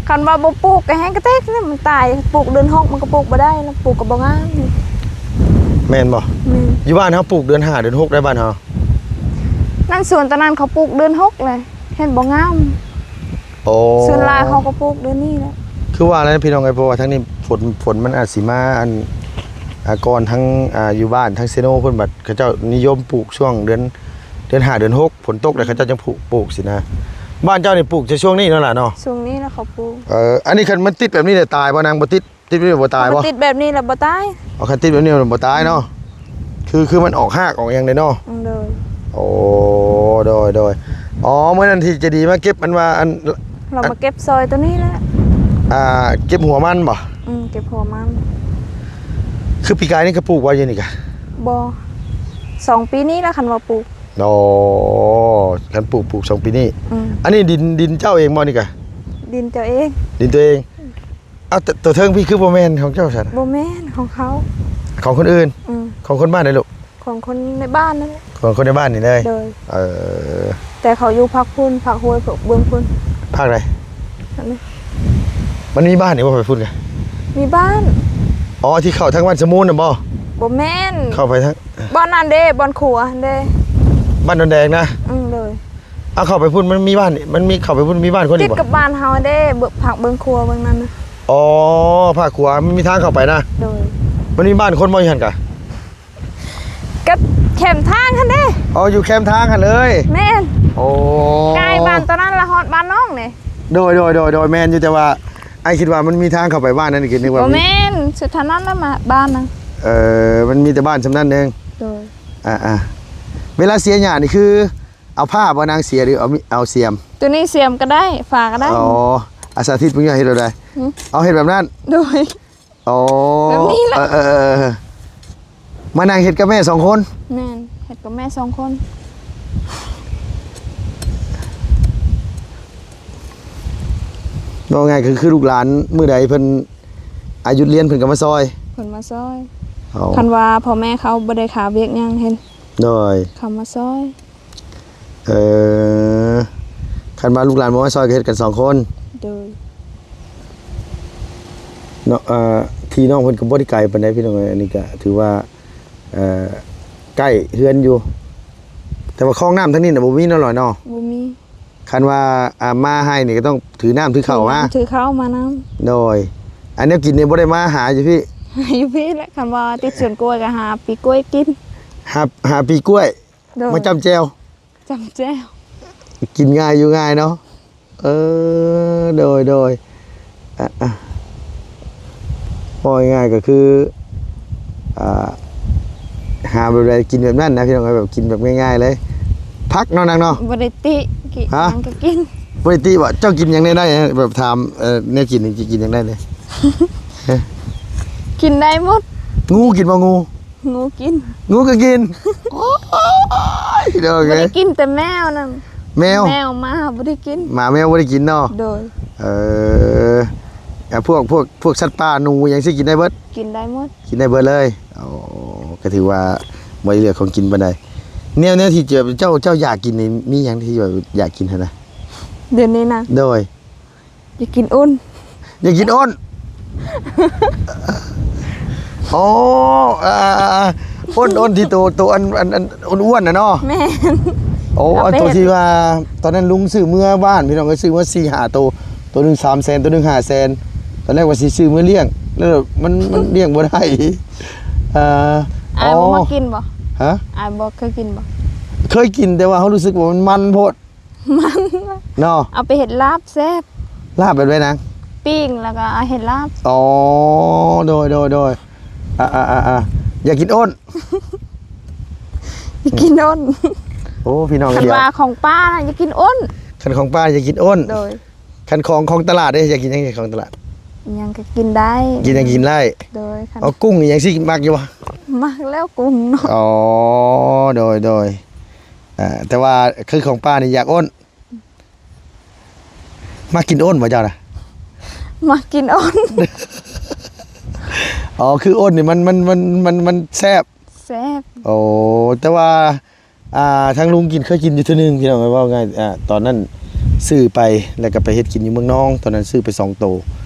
ຄັນວ່າບໍ່ປູກກໍແຮງກະແຕກນະ ມັນຕາຍ. ປູກເດືອນຫົກມັນກໍປູກບໍ່ໄດ້ລະ ປູກກໍບໍ່ງາມ. ແມ່ນບໍ່? ແມ່ນ. ຢູ່ບ້ານເຮົາປູກເດືອນຫ້າເດືອນຫົກໄດ້ບ້ານເຮົາ. ນັ້ນສວນຕອນນັ້ນເຂົາປູກເດືອນຫົກແຫຼະ ເຫັນບໍ່ງາມ. ໂອ້ ສ່ວນຫຼາຍເຂົາກໍປູກເດືອນນີ້ແຫຼະ. ຄືວ່າແຫຼະພີ່ນ້ອງເອີຍ ເພາະວ່າທາງນີ້ຝົນ ຝົນມັນອາດຊິມາ ອັນ ອ່າ ກ່ອນທາງ ອ່າ ຢູ່ບ້ານທາງເຊໂນເພິ່ນ ບັດເຂົາເຈົ້ານິຍົມປູກຊ່ວງເດືອນ ເດືອນຫ້າເດືອນຫົກ ຝົນຕົກແລ້ວເຂົາເຈົ້າຈັ່ງປູກ ປູກຊີ້ນະ. ບ້ານເຈົ້ານີ້ປູກແຕ່ຊ່ວງນີ້ເນາະຫຼາເນາະ? ຊ່ວງນີ້ແຫຼະເຂົາປູກ. ເອີ ອັນນີ້ຄັນມັນຕິດແບບນີ້ແຫຼະຕາຍບໍ່ນາງ? ບໍ່ຕິດ. ຕິດແບບນີ້ບໍ່ຕາຍບໍ່? ມັນຕິດແບບນີ້ແລ້ວບໍ່ຕາຍ. ອໍ ຄັນຕິດແບບນີ້ມັນບໍ່ຕາຍເນາະ. ອືມ ຄື ຄືມັນອອກຮາກອອກຫຍັງເດ້ເນາະ. ອືມ ໂດຍ. ໂອ້ ໂດຍ ໂດຍ. ອໍ ມື້ນັ້ນທີ່ໃຈດີມາເກັບ ອັນວ່າ ອັນ ເຮົາມາເກັບຊອຍໂຕນີ້ແຫຼະ. ອ່າ ເກັບຫົວມັນບໍ່? ອືມ ເກັບຫົວມັນ. ຄືປີກາຍນີ້ກໍປູກບໍ່ຢູ່ນີ້ກະ? ບໍ່ ສອງປີນີ້ລະຄັນວ່າປູກ. ອໍ ຄັນປູກ ປູກສອງປີນີ້. ອືມ ອັນນີ້ດິນ ດິນເຈົ້າເອງບໍ່ນີ້ກະ? ດິນເຈົ້າເອງ. ດິນຕົວເອງ. ອ້າວ ໂຕ ໂຕເທິງພີ້ຄືບໍ່ແມ່ນຂອງເຈົ້າຊັ້ນ? ບໍ່ແມ່ນ ຂອງເຂົາ. ຂອງຄົນອື່ນ? ອືມ ຂອງຄົນບ້ານໃດລູກ? ຂອງຄົນໃນບ້ານນັ້ນແຫຼະ. ຂອງຄົນໃນບ້ານນີ້ເລີຍ? ໂດຍ. ເອີ ແຕ່ເຂົາຢູ່ພາກພຸ້ນ ພາກຫ້ວຍເບື້ອງພຸ້ນ. ພາກໃດ? ອັນນີ້ ມັນມີບ້ານນີ້ບໍ່ໄປພຸ້ນກະ? ມີບ້ານ. ອໍ ທີ່ເຂົ້າທາງບ້ານສະມູນນະບໍ່? ບໍ່ແມ່ນ ເຂົ້າໄປທາງ ບ່ອນນັ້ນເດ້ ບ່ອນຂົວຫັ້ນເດ້. ບ້ານດອນແດງນະ? ອືມ ໂດຍ. ເອົາ ເຂົ້າໄປພຸ້ນມັນມີບ້ານ ມັນມີ ເຂົ້າໄປພຸ້ນມີບ້ານຄົນຢູ່ບໍ່? ຕິດກັບບ້ານເຮົາເດ້ ເບື້ອງ ພາກເບື້ອງຂົວເບື້ອງນັ້ນນະ. ອໍ ພາກຂົວມັນມີທາງເຂົ້າໄປນະ? ໂດຍ. ມັນມີບ້ານຄົນບໍ່ຢູ່ຫັ້ນກະ? ກັບແຄມທາງຫັ້ນເດ້. ອໍ ຢູ່ແຄມທາງຫັ້ນເລີຍ? ແມ່ນ. ໂອ້ ກາຍບ້ານຕອນນັ້ນລະຮອດບ້ານນ້ອງເດ້. ໂດຍ ໂດຍ ໂດຍ ໂດຍ. ແມ່ນຢູ່ ແຕ່ວ່າອ້າຍຄິດວ່າມັນມີທາງເຂົ້າໄປບ້ານນັ້ນ ຄິດນຶກວ່າບໍ່ແມ່ນ ສຸດເທົ່ານັ້ນລະ ມາບ້ານນະ. ເອີ ມັນມີແຕ່ບ້ານສ່ຳນັ້ນເອງ. ໂດຍ. ອ່າໆ ເວລາເສຍຫຍ້ານີ້ຄື ເອົາພ້າບໍ່ນາງເສຍ ຫຼືເອົາ ເອົາສຽມ? ໂຕນີ້ສຽມກໍໄດ້ ຝາກໍໄດ້. ອໍ ອາ ສາທິດເບິ່ງຢູ່ ເຮັດແບບໃດ? ຫື? ເອົາເຮັດແບບນັ້ນ? ໂດຍ. ອໍ ແບບນີ້ແຫຼະ. ເອີໆໆ ມານັ່ງເຮັດກັບແມ່ສອງຄົນ? ແມ່ນ ເຮັດກັບແມ່ສອງຄົນ. ເວົ້າງ່າຍກໍຄືລູກຫຼານ ມື້ໃດເພິ່ນ ອາ ຢຸດຮຽນເພິ່ນກໍມາຊ່ອຍ? ເພິ່ນມາຊ່ອຍ. ອໍ ຄັນວ່າພໍ່ແມ່ເຂົາບໍ່ໄດ້ຄາວຽກຫຍັງ ເຫັນ? ໂດຍ. ເຂົາມາຊ່ອຍ. ເອີ ຄັນວ່າລູກຫຼານບໍ່ມາຊ່ອຍກໍເຮັດກັນສອງຄົນ. ໂດຍ. ເນາະ ເອີ ທີ່ນ້ອງເພິ່ນກໍບໍ່ໄດ້ໄກປານໃດພີ່ນ້ອງເອີຍ ອັນນີ້ກໍຖືວ່າ ເອີ ໃກ້ເຮືອນຢູ່ ແຕ່ວ່າຄອງນ້ຳທາງນີ້ນະບໍ່ມີເນາະ ຫຼອຍເນາະ? ບໍ່ມີ. ຄັນວ່າ ອ່າ ມາໄຮ່ນີ້ກໍຕ້ອງຖືນ້ຳຖືເຂົ້າມາ ຖືເຂົ້າມານຳ. ໂດຍ. ອັນແນວກິນນີ້ບໍ່ໄດ້ມາຫາຢູ່ພີ້? ຫາຢູ່ພີ້ແຫຼະ ຄັນວ່າຕິດສວນກ້ວຍກໍຫາປີກ້ວຍກິນ. ຫາ ຫາປີກ້ວຍ. ໂດຍ. ມາຈ້ຳແຈ່ວ. ຈ້ຳແຈ່ວ. ກິນງ່າຍຢູ່ງ່າຍເນາະ. ເອີ ໂດຍ ໂດຍ. ອະ ອະ ເວົ້າງ່າຍໆກໍຄື ອ່າ ຫາແບບໃດກິນແບບນັ້ນນະ ພີ່ນ້ອງເອີຍ ແບບກິນແບບງ່າຍໆເລີຍ. ຜັກເນາະນາງເນາະ. ບໍ່ໄດ້ຕິ ກິນຫຍັງກໍກິນ. ບໍ່ໄດ້ຕິບໍ່? ເຈົ້າກິນຫຍັງແດ່ໄດ້ ແບບຖາມ ເອີ ແນວກິນນີ້ກິນຫຍັງໄດ້ແດ່? ກິນໄດ້ໝົດ. ງູກິນບໍ່ງູ? ງູກິນ. ງູກໍກິນ. ໂອ້ຍ ພີ່ນ້ອງເອີຍ ບໍ່ໄດ້ກິນແຕ່ແມວນັ້ນ. ແມວ ແມວ ໝາບໍ່ໄດ້ກິນ. ໝາແມວບໍ່ໄດ້ກິນເນາະ. ໂດຍ. ເອີ ພວກ ພວກ ພວກສັດປ່າ ໜູຫຍັງຊິກິນໄດ້ເບິດ? ກິນໄດ້ໝົດ. ກິນໄດ້ເບິດເລີຍ. ໂອ້ ກໍຖືວ່າບໍ່ໄດ້ເລືອກຂອງກິນປານໃດ. ແນວ ແນວທີ່ເຈົ້າ ເຈົ້າ ເຈົ້າຢາກກິນນີ້ ມີຫຍັງທີ່ວ່າຢາກກິນຫັ້ນນະ? ດຽວນີ້ນະ? ໂດຍ. ຢາກກິນອຸ່ນ. ຢາກກິນອົ້ນ. ອໍ ເອີ ອ່າ ອ່າ ອ່ນ ອ່ນທີ່ໂຕ ໂຕອັນ ອັນ ອັນອ້ວນໆນະເນາະ. ແມ່ນ. ໂອ້ ເອົາ ອັນໂຕທີ່ວ່າຕອນນັ້ນລຸງຊື້ເມືອບ້ານ ພີ່ນ້ອງເອີຍ ຊື້ມາສີ່ຫ້າໂຕ ໂຕໜຶ່ງສາມແສນ ໂຕໜຶ່ງຫ້າແສນ. ຕອນແລກວ່າຊິຊື້ເມືອລ້ຽງ ແລ້ວມັນ ມັນລ້ຽງບໍ່ໄດ້. ເອີ ອ້າຍບໍ່ມັກກິນບໍ່? ຮະ? ອ້າຍບໍ່ເຄີຍກິນບໍ່? ເຄີຍກິນ ແຕ່ວ່າເຮົາຮູ້ສຶກວ່າມັນມັນໂພດ. ມັນເນາະ ເອົາໄປເຮັດລາບແຊບ. ລາບແບບໃດນາງ? ປີ້ງແລ້ວກໍເອົາເຮັດລາບ. ອໍ ໂດຍ ໂດຍ ໂດຍ. ອ່າ ອ່າ ອ່າ ອ່າ ຢາກກິນອົ້ນ. ຢາກກິນອຸ່ນ. ໂອ້ ພີ່ນ້ອງ ຄັນວ່າຂອງປ່ານະ ຢາກກິນອຸ່ນ. ຄັນຂອງປ່າຢາກກິນອຸ່ນ. ໂດຍ. ຄັນຂອງ ຂອງຕະຫຼາດເດ້ ຢາກກິນຫຍັງຂອງຕະຫຼາດ? ຫຍັງກໍກິນໄດ້. ກິນຫຍັງກິນໄດ້. ໂດຍ. ເອົາກຸ້ງອີ່ຫຍັງຊິມັກຢູ່ບໍ່? ມັກແລ້ວກຸ້ງເນາະ. ອໍ ໂດຍ ໂດຍ. ອ່າ ແຕ່ວ່າຄືຂອງປ່ານີ້ຢາກອົ້ນ. ມັກກິນອຸ່ນບໍ່ເຈົ້ານະ? ມັກກິນອຸ່ນ. ອໍ ຄືອຸ່ນນີ້ມັນ ມັນ ມັນ ມັນ ມັນແຊບ. ແຊບ. ໂອ້ ແຕ່ວ່າ ອ່າ ທາງລຸງກິນ ເຄີຍກິນຢູ່ເທື່ອໜຶ່ງ ພີ່ນ້ອງເອີຍ ເວົ້າງ່າຍ ອ່າ ຕອນນັ້ນຊື້ໄປ ແລ້ວກໍໄປເຮັດກິນຢູ່ເມືອງນອງ ຕອນນັ້ນຊື້ໄປສອງໂຕ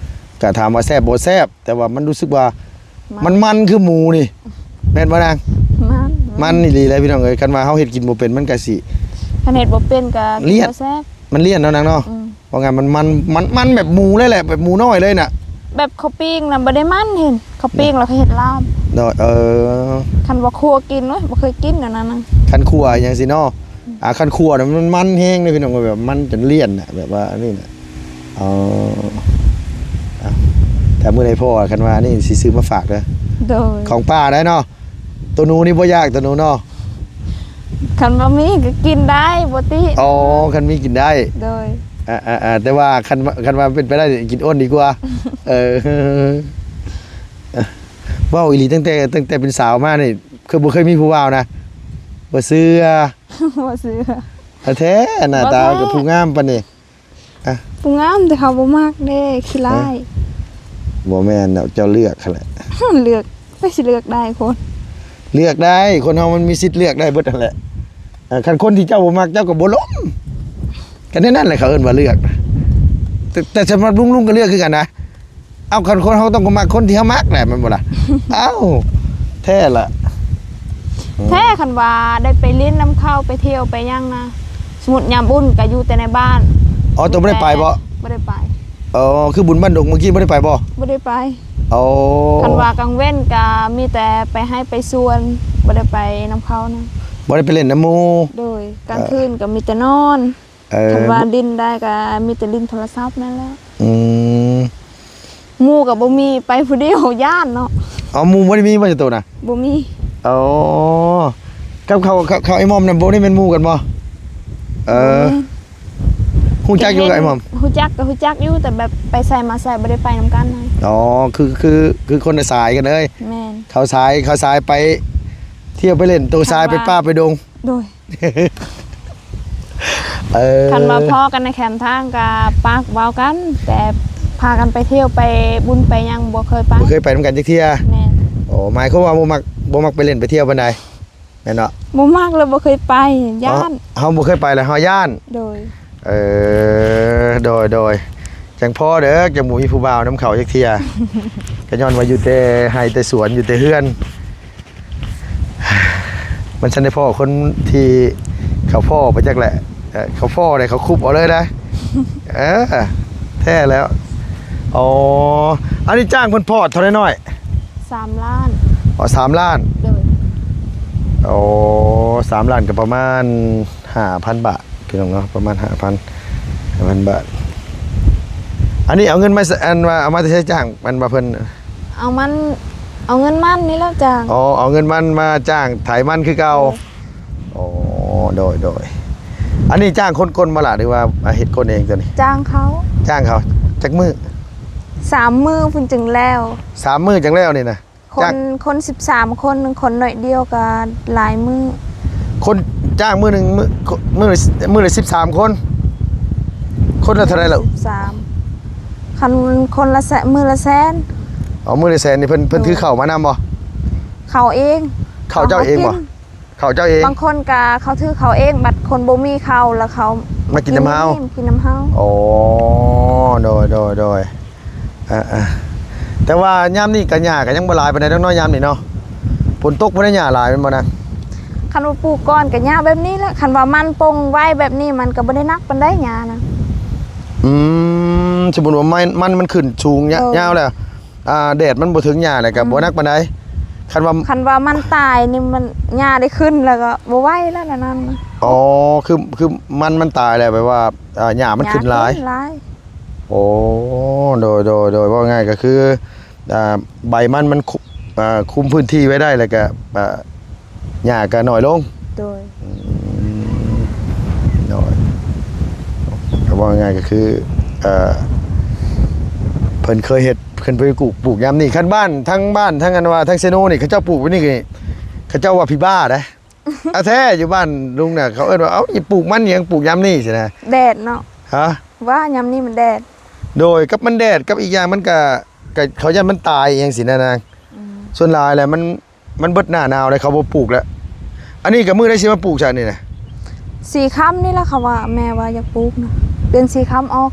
ກະຖາມວ່າແຊບບໍ່? ແຊບ ແຕ່ວ່າມັນຮູ້ສຶກວ່າ ມັນ ມັນມັນຄືໝູນີ້ ແມ່ນບໍ່ນາງ? ມັນ ມັນອີ່ຫຼີແຫຼະພີ່ນ້ອງເອີຍ ຄັນວ່າເຮົາເຮັດກິນບໍ່ເປັນ ມັນກະຊິ ຄັນເຮັດບໍ່ເປັນກະກິນບໍ່ແຊບ ມັນລ້ຽນເນາະນາງເນາະ. ອືມ ເວົ້າງ່າຍມັນ ມັນ ມັນ ມັນແບບໝູເລີຍແຫຼະ ແບບໝູນ້ອຍເລີຍນະ. ແບບເຂົາປີ້ງນະບໍ່ໄດ້ມັນ ເຫັນເຂົາປີ້ງແລ້ວເຂົາເຮັດລາບ. ໂດຍ. ເອີ ຄັນວ່າຂົ້ວກິນ ໂອ້ຍ ບໍ່ເຄີຍກິນແນວນັ້ນນະ. ຄັນຂົ້ວອີ່ຫຍັງຊີ້ເນາະ. ອືມ ອ່າ ຄັນຂົ້ວນະມັນມັນແຮງເດ້ພີ່ນ້ອງ ແບບມັນຈົນລ້ຽນນະ ແບບວ່າອັນນີ້ນະ. ອໍ ເອົາ ຖ້າມື້ໃດພໍ້ ຄັນວ່ານີ້ຊິຊື້ມາຝາກເດີ. ໂດຍ. ຂອງປ່າໄດ໋ເນາະ. ໂຕໜູນີ້ບໍ່ຢາກ ໂຕໜູເນາະ. ຄັນວ່າມີກໍກິນໄດ້ ບໍ່ຕິ. ອໍ ຄັນມີກິນໄດ້. ໂດຍ. ອ່າໆໆ ແຕ່ວ່າຄັນ ຄັນວ່າເປັນໄປໄດ້ກິນອົ້ນດີກວ່າ. ເອີ ເວົ້າອີ່ຫຼີ ຕັ້ງແຕ່ ຕັ້ງແຕ່ເປັນສາວມານີ້ ຄືບໍ່ເຄີຍມີຜູ້ບ່າວນະ? ບໍ່ເຊື່ອ. ບໍ່ເຊື່ອ. ແທ້ ໜ້າຕາກໍຜູ້ງາມປານນີ້. ອ່ະ ຜູ້ງາມແຕ່ເຂົາບໍ່ມັກເດ້ ຂີ້ລ້າຍ. ບໍ່ແມ່ນດອກ ເຈົ້າເລືອກຫັ້ນແຫຼະ. ເລືອກ ໃຜຊິເລືອກໄດ້ຄົນ? ເລືອກໄດ້ ຄົນເຮົາມັນມີສິດເລືອກໄດ້ເບິດຫັ້ນແຫຼະ. ອ່າ ຄັນຄົນທີ່ເຈົ້າບໍ່ມັກ ເຈົ້າກໍບໍ່ລົມ ກໍແນວນັ້ນແຫຼະ ເຂົາເອີ້ນວ່າເລືອກ. ແຕ່ ແຕ່ສຳລັບລຸງ ລຸງກໍເລືອກຄືກັນນະ. ເອົາ ຄັນຄົນເຮົາຕ້ອງກໍມັກຄົນທີ່ເຮົາມັກແຫຼະ ແມ່ນບໍ່ລະ? ເອົ້າ ແທ້ລະ. ແທ້ ຄັນວ່າໄດ້ໄປຫຼິ້ນນຳເຂົາ ໄປທ່ຽວໄປຫຍັງນະ ສົມມຸດຍາມບຸນກໍຢູ່ແຕ່ໃນບ້ານ. ອໍ ໂຕບໍ່ໄດ້ໄປບໍ່? ບໍ່ໄດ້ໄປ. ອໍ ຄືບຸນບ້ານດົງເມື່ອກີ້ບໍ່ໄດ້ໄປບໍ່? ບໍ່ໄດ້ໄປ. ອໍ ຄັນວ່າກາງເວັນກໍມີແຕ່ໄປໄຮ່ໄປສວນ ບໍ່ໄດ້ໄປນຳເຂົານະ. ບໍ່ໄດ້ໄປຫຼິ້ນນຳໝູ່. ໂດຍ. ກາງຄືນກໍມີແຕ່ນອນ. ເອີ ຄັນວ່າຫຼິ້ນໄດ້ກໍມີແຕ່ຫຼິ້ນໂທລະສັບນັ້ນແຫຼະ. ອືມ ໝູ່ກໍບໍ່ມີ ໄປຜູ້ດຽວ ຢ້ານເນາະ. ເອົາ ໝູ່ບໍ່ໄດ້ມີບໍ່ ເຈົ້າໂຕນະ? ບໍ່ມີ. ອໍ ກັບເຂົາ ເຂົາ ເຂົາໄອ້ໝອມນະ ບໍ່ໄດ້ແມ່ນໝູ່ກັນບໍ່? ເອີ ບໍ່ແມ່ນ. ຮູ້ຈັກຢູ່ກັບໄອ້ໝອມ? ຮູ້ຈັກກໍຮູ້ຈັກຢູ່ ແຕ່ແບບໄປໃສມາໃສບໍ່ໄດ້ໄປນຳກັນນະ. ອໍ ຄື ຄື ຄືຄົນລະສາຍກັນເລີຍ. ແມ່ນ. ເຂົາສາຍ ເຂົາສາຍໄປທ່ຽວໄປຫຼິ້ນ ໂຕສາຍໄປປ່າໄປດົງ. ໂດຍ. ເອີ ຄັນວ່າພໍ້ກັນໃນແຄມທາງກໍປາກເວົ້າກັນ ແຕ່ພາກັນໄປທ່ຽວໄປບຸນໄປຫຍັງບໍ່ເຄີຍໄປ. ບໍ່ເຄີຍໄປນຳກັນຈັກເທື່ອ. ແມ່ນ. ໂອ້ ໝາຍຄວາມວ່າບໍ່ມັກ ບໍ່ມັກໄປຫຼິ້ນໄປທ່ຽວປານໃດແມ່ນເນາະ? ບໍ່ມັກ ແລ້ວບໍ່ເຄີຍໄປ ຢ້ານ. ເຮົາບໍ່ເຄີຍໄປແລ້ວເຮົາຢ້ານ. ໂດຍ. ເອີ ໂດຍ ໂດຍ. ຈັ່ງພໍເດີ ຈັ່ງບໍ່ມີຜູ້ບ່າວນຳເຂົາຈັກເທື່ອ ກໍຍ້ອນວ່າຢູ່ແຕ່ໄຮ່ແຕ່ສວນ ຢູ່ແຕ່ເຮືອນ. ມັນຊັ້ນໄດ້ພໍ້ຄົນທີ່ເຂົາພໍ້ໄປຈັກແຫຼະ. ເອີ ເຂົາພໍ້ໄດ້ ເຂົາຄຸບເອົາເລີຍນະ. ເອີ ແທ້ແລ້ວ. ອໍ ອັນນີ້ຈ້າງເພິ່ນພອດເທົ່າໃດນ້ອຍ? ສາມລ້ານ. ອໍ ສາມລ້ານ. ໂດຍ. ອໍ ສາມລ້ານກໍປະມານຫ້າພັນບາດ ພີ່ນ້ອງເນາະ ປະມານຫ້າພັນ ຫ້າພັນບາດ. ອັນນີ້ເອົາເງິນມາ ອັນວ່າເອົາມາແຕ່ໃສຈ້າງ ອັນວ່າເພິ່ນ ເອົາມັນ ເອົາເງິນມັນນີ້ແຫຼະຈ້າງ. ອໍ ເອົາເງິນມັນມາຈ້າງໄຖມັນຄືເກົ່າ. ໂດຍ. ອໍ ໂດຍ ໂດຍ. ອັນນີ້ຈ້າງຄົນກົ້ນບໍ່ລະ ຫຼືວ່າເຮັດກົ້ນເອງຕົວນີ້? ຈ້າງເຂົາ. ຈ້າງເຂົາ. ຈັກມື້? ສາມມື້ພຸ້ນຈຶ່ງແລ້ວ. ສາມມື້ຈັ່ງແລ້ວນີ້ນະ? ຄົນ ຈ້າງ ຄົນສິບສາມຄົນ ຄົນໜ້ອຍດຽວກໍຫຼາຍມື້. ຄົນຈ້າງມື້ໜຶ່ງ ມື້ ມື້ລະ ມື້ລະສິບສາມຄົນ. ຄົນລະເທົ່າໃດລະ? ສິບສາມ. ຄັນຄົນລະແສນ ມື້ລະແສນ. ອໍ ມື້ລະແສນນີ້ເພິ່ນ ເພິ່ນ ໂດຍ ຖືເຂົ້າມານຳບໍ່? ເຂົ້າເອງ. ເຂົ້າເຈົ້າເອງບໍ່? ເອົາມາກິນ. ເຂົ້າເຈົ້າເອງ ບາງຄົນກະເຂົາຖືເຂົ້າເອງ ບັດຄົນບໍ່ມີເຂົ້າ ແລ້ວເຂົາມາກິນນຳເຮົາ ມາກິນນຳເຮົາ. ອໍ ໂດຍ ໂດຍ ໂດຍ ອ່າໆ ແຕ່ວ່າຍາມນີ້ກະຫຍ້າກະຍັງບໍ່ຫຼາຍປານໃດດອກເນາະ ຍາມນີ້ເນາະ. ຝົນຕົກບໍ່ໄດ້ຫຍ້າຫຼາຍແມ່ນບໍ່ນາງ? ຄັນວ່າປູກກ່ອນກະຫຍ້າແບບນີ້ແຫຼະ ຄັນວ່າມັນປົ່ງໄວແບບນີ້ ມັນກະບໍ່ໄດ້ໜັກປານໃດຫຍ້ານະ. ອືມ ສົມມຸດວ່າມັນ ມັນ ມັນຂຶ້ນສູງຍາ ໂດຍ ຍາວແລ້ວ ອ່າ ແດດມັນບໍ່ເຖິງຫຍ້າແລ້ວກະ ອືມ ບໍ່ໜັກປານໃດ. ຄັນວ່າ ຄັນວ່າມັນຕາຍນີ້ ມັນ ຫຍ້າໄດ້ຂຶ້ນແລ້ວກະບໍ່ໄຫວແລ້ວ ແນວນັ້ນນະ. ອໍ ຄື ຄືມັນ ມັນຕາຍແລ້ວ ແບບວ່າ ອ່າ ຫຍ້າມັນຂຶ້ນຫຼາຍ ຫຍ້າຂຶ້ນຫຼາຍ. ໂອ້ ໂດຍ ໂດຍ ໂດຍ ເວົ້າງ່າຍກະຄື ອ່າ ໃບມັນ ມັນຄຸ ອ່າ ຄຸມພື້ນທີ່ໄວ້ໄດ້ ແລ້ວກະ ອ່າ ຫຍ້າກະໜ້ອຍລົງ. ໂດຍ ອືມ ໂດຍ ກະເວົ້າງ່າຍກະຄື ເອີ ເພິ່ນເຄີຍເຮັດ ເພິ່ນໄປປູກ ປູກຍາມນີ້ ຄັນບ້ານ ທັງບ້ານ ທັງອັນວ່າ ທັງເຊໂນນີ້ ເຂົາເຈົ້າປູກຢູ່ນີ້ ເຂົາເຈົ້າວ່າຜີບ້າເດ້. ອາ ແທ້ ຢູ່ບ້ານລຸງນະ ເຂົາເອີ້ນວ່າ ເອົ້າ ປູກມັນຫຍັງ ປູກຍາມນີ້ຊີ້ນະ ແດດເນາະ. ຮະ? ວ່າຍາມນີ້ມັນແດດ. ໂດຍ ກັບມັນແດດ ກັບອີກຢ່າງມັນກະ ກະ ເຂົາຢ້ານມັນຕາຍອີ່ຫຍັງຊີ້ນະນາງ. ອືມ ສ່ວນຫຼາຍແຫຼະ ມັນ ມັນເບິດໜ້າໜາວແລ້ວ ເຂົາບໍ່ປູກແລ້ວ. ອັນນີ້ກະມື້ໃດຊິມາປູກຊະນີ້ນະ? ສີ່ຄ່ຳນີ້ລະ ເຂົາວ່າ ແມ່ວ່າຢາກປູກນະ ເດືອນສີ່ຄ່ຳອອກ.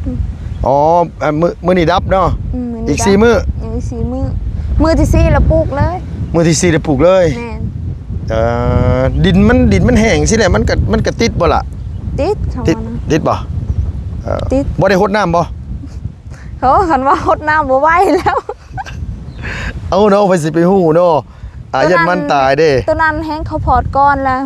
ອໍ ມື້ ມື້ນີ້ດັບເນາະ. ອືມ ມື້ນີ້ດັບ ອີກສີ່ມື້ ຍັງອີກສີ່ມື້ ມື້ທີສີ່ລະປູກເລີຍ. ມື້ທີສີ່ລະປູກເລີຍ. ແມ່ນ. ເອີ ດິນມັນ ດິນມັນແຫ້ງຊີ້ແຫຼະ ມັນກະ ມັນກະຕິດບໍ່ລະ? ຕິດ ຕິດ ຕິດບໍ່? ເອີ ຕິດ. ບໍ່ໄດ້ຫົດນ້ຳບໍ່? ໂອ້ ຄັນວ່າຫົດນ້ຳບໍ່ໄຫວແລ້ວ. ເອົາເນາະ ໃຜຊິໄປຮູ້ເນາະ ອາ ຕອນນັ້ນ ຢ້ານມັນຕາຍເດ້. ຕອນນັ້ນແຮງເຂົາພອດກ່ອນແລ້ວ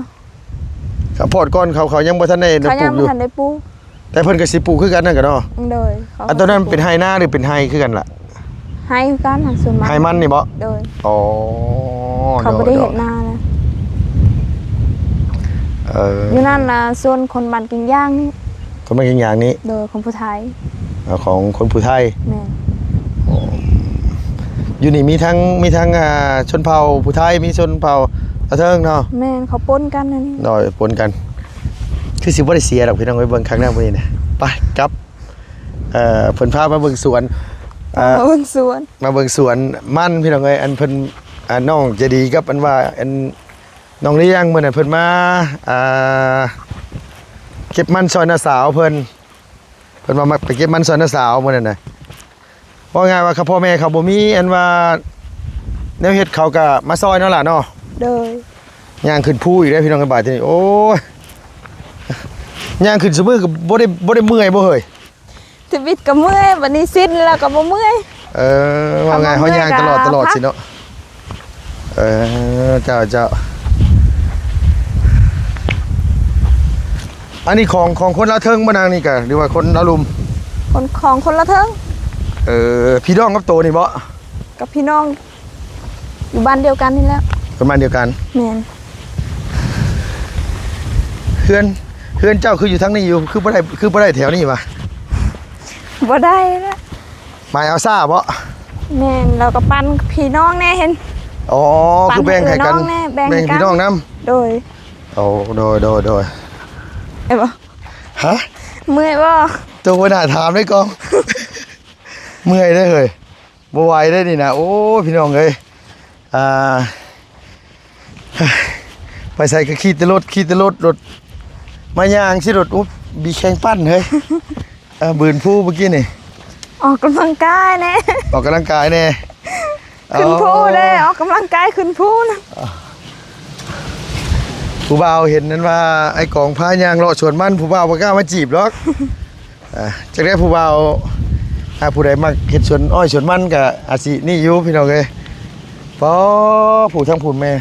ເຂົາພອດກ່ອນ ເຂົາ ເຂົາຍັງບໍ່ທັນໄດ້ ເຂົາຍັງບໍ່ທັນໄດ້ປູກຢູ່ ປູກ ແຕ່ເພິ່ນກະຊິປູກຄືກັນນັ້ນກະເນາະ. ໂດຍ ເຂົາ ອັນໂຕນັ້ນເປັນໄຮ່ນາ ຫຼື ເປັນໄຮ່ຄືກັນລະ? ໄຮ່ຄືກັນ ຫາກສ່ວນມາກ ໄຮ່ມັນນີ້ບໍ່? ໂດຍ. ອໍ ເຂົາບໍ່ໄດ້ເຮັດນານະ. ເອີ ຢູ່ນັ້ນນະ ສ່ວນຄົນບ້ານກິ່ງຢາງນີ້ ຄົນບ້ານກິ່ງຢາງນີ້. ໂດຍ ຂອງຜູ້ໄທ. ເອົາ ຂອງຄົນຜູ້ໄທ. ແມ່ນ. ອໍ ຢູ່ນີ້ມີທັງ ມີທັງ ອ່າ ຊົນເຜົ່າຜູ້ໄທ ມີຊົນເຜົ່າລາວເທິງເນາະ. ແມ່ນ ເຂົາປົນກັນອັນນີ້. ໂດຍ ປົນກັນ ຄືຊິບໍ່ໄດ້ເສຍດອກພີ່ນ້ອງເອີຍ ເບິ່ງຄັກແນວມື້ນີ້ນະ. ໄປ ກັບ ເອີ ເພິ່ນພາມາເບິ່ງສວນ ເອີ ມາເບິ່ງສວນ ມາເບິ່ງສວນມັນພີ່ນ້ອງເອີຍ. ອັນເພິ່ນ ອ່າ ນ້ອງໃຈດີກັບອັນວ່າ ອັນ ນ້ອງລ້ຽງ ມື້ນັ້ນເພິ່ນມາ ອ່າ ເກັບມັນຊ່ອຍນ້າສາວເພິ່ນ ເພິ່ນວ່າມາໄປເກັບມັນຊ່ອຍນ້າສາວມື້ນັ້ນນະ. ເວົ້າງ່າຍວ່າ ຄັນພໍ່ແມ່ເຂົາບໍ່ມີອັນວ່າແນວເຮັດ ເຂົາກະມາຊ່ອຍເນາະຫຼານເນາະ. ໂດຍ. ຍ່າງຂຶ້ນພູອີກແລ້ວພີ່ນ້ອງເອີຍ ບາດທີນີ້ ໂອ້ຍ ຍ່າງຂຶ້ນຊຸມື້ກະບໍ່ໄດ້ ບໍ່ໄດ້ເມື່ອຍບໍ່ເຮີ້ຍ? ທຳອິດກະເມື່ອຍ ບາດນີ້ຊິນແລ້ວກະບໍ່ເມື່ອຍ. ເອີ ເວົ້າງ່າຍ ເຮົາຍ່າງຕະຫຼອດ ຕະຫຼອດຊິເນາະ. ເອີ ເຈົ້າ ເຈົ້າ ອັນນີ້ຂອງ ຂອງຄົນລາວເທິງບໍ່ນາງນີ້ກະ ຫຼືວ່າຄົນລາວລຸ່ມ? ຄົນ ຂອງຄົນລາວເທິງ. ເອີ ພີ່ນ້ອງກັບໂຕນີ້ບໍ່? ກັບພີ່ນ້ອງ ຢູ່ບ້ານດຽວກັນນີ້ແຫຼະ. ປະມານດຽວກັນ. ແມ່ນ. ເຮືອນ ເຮືອນເຈົ້າຄືຢູ່ທາງນີ້ຢູ່ ຄືບໍ່ໄດ້ ຄືບໍ່ໄດ້ແຖວນີ້ຫວາ? ບໍ່ໄດ້ລະ. ໝາຍເອົາຊ້າບໍ່? ແມ່ນ ແລ້ວກະປັນພີ່ນ້ອງແດ່ເຫັນ. ອໍ ຄືແບ່ງໃຫ້ກັນ ແບ່ງໃຫ້ພີ່ນ້ອງນຳ. ໂດຍ. ໂອ້ ໂດຍ ໂດຍ ໂດຍ. ເອີ ບໍ່ ຮະ? ເມື່ອຍບໍ່? ໂຕບໍ່ໜ້າຖາມເດ້ກອງ. ເມື່ອຍເດ້ເຮີ້ຍ. ບໍ່ໄຫວເດ້ນີ້ນະ ໂອ້ ພີ່ນ້ອງເອີຍ ອ່າ ໄປໃສກະຂີ່ແຕ່ລົດ ຂີ່ແຕ່ລົດ ລົດ ມາຍ່າງຊິລົດ ໂອ້ ບີແຂ່ງປັ່ນເຮີ້ຍ. ເອີ ບືນພູເມື່ອກີ້ນີ້ ອອກກຳລັງກາຍແດ່ ອອກກຳລັງກາຍແດ່ ຂຶ້ນພູເດ້. ອໍ ອອກກຳລັງກາຍຂຶ້ນພູນະ. ຜູ້ບ່າວເຫັນນັ້ນວ່າ ອ້າຍກອງພາຍ່າງເລາະສວນມັນ ຜູ້ບ່າວບໍ່ກ້າມາຈີບດອກ. ອ່າ ຈັກແດ່ຜູ້ບ່າວ ອ່າ ຜູ້ໃດມັກເຮັດສວນອ້ອຍສວນມັນກະອາດຊິນີ້ຢູ່ພີ່ນ້ອງເອີຍ. ປໍ ຜູ້ ທາງພຸ້ນແມ່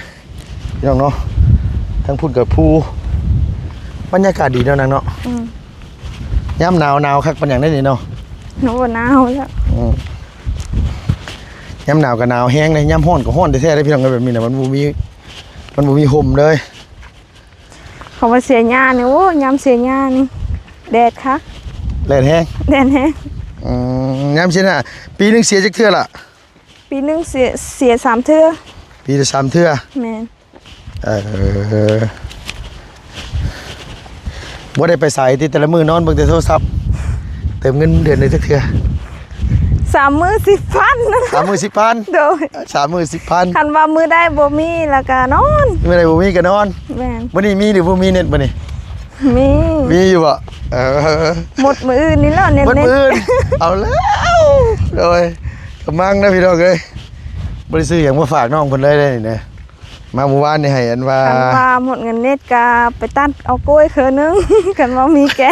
ພີ່ນ້ອງເນາະ ທາງພຸ້ນກະພູ. ບັນຍາກາດດີເນາະນາງເນາະ. ອືມ ຍາມໜາວ ໜາວຄັກປານຫຍັງເດ້ນີ້ເນາະ. ໂອ້ ໜາວແລ້ວ. ອືມ ຍາມໜາວກະໜາວແຮງເດ້ ຍາມຮ້ອນກະຮ້ອນແທ້ໆເດ້ພີ່ນ້ອງເອີຍ. ແບບນີ້ນະ ມັນບໍ່ມີ ມັນບໍ່ມີຮົ່ມເລີຍ. ເຂົາວ່າເສຍຫຍ້ານີ້ ໂອ້ ຍາມເສຍຫຍ້ານີ້ ແດດຄັກ ແດດແຮງ ແດດແຮງ. ອືມ ຍາມເສຍຫຍ້າ ປີໜຶ່ງເສຍຈັກເທື່ອລະ? ປີໜຶ່ງເສຍ ເສຍສາມເທື່ອ. ປີລະສາມເທື່ອ. ແມ່ນ. ເອີ ບໍ່ໄດ້ໄປໃສຕິ ແຕ່ລະມື້ນອນເບິ່ງແຕ່ໂທລະສັບ. ເຕີມເງິນເດືອນໜຶ່ງຈັກເທື່ອ? ສາມມື້ສິບພັນ ສາມມື້ສິບພັນ ໂດຍ ສາມມື້ສິບພັນ ຄັນວ່າມື້ໃດບໍ່ມີແລ້ວກໍນອນ ມື້ໃດບໍ່ມີກໍນອນ ແມ່ນ ມື້ນີ້ມີຫຼືບໍ່ມີເນັດມື້ນີ້? ມີ ມີຢູ່ບໍ່? ເອີ ໝົດມື້ອື່ນນີ້ແຫຼະເນັດ ໝົດມື້ອື່ນ ເອົາແລ້ວ ໂດຍ ກຳລັງນະພີ່ນ້ອງເອີຍ ບໍ່ໄດ້ຊື້ຫຍັງມາຝາກນ້ອງເພິ່ນເລີຍເດ້ນີ້ນະ ມາມື້ວານນີ້ໃຫ້ອັນວ່າ ຄັນວ່າໝົດເງິນເນັດກໍໄປຕັດເອົາກ້ວຍເຄືອໜຶ່ງ ຄັນວ່າມີແກ່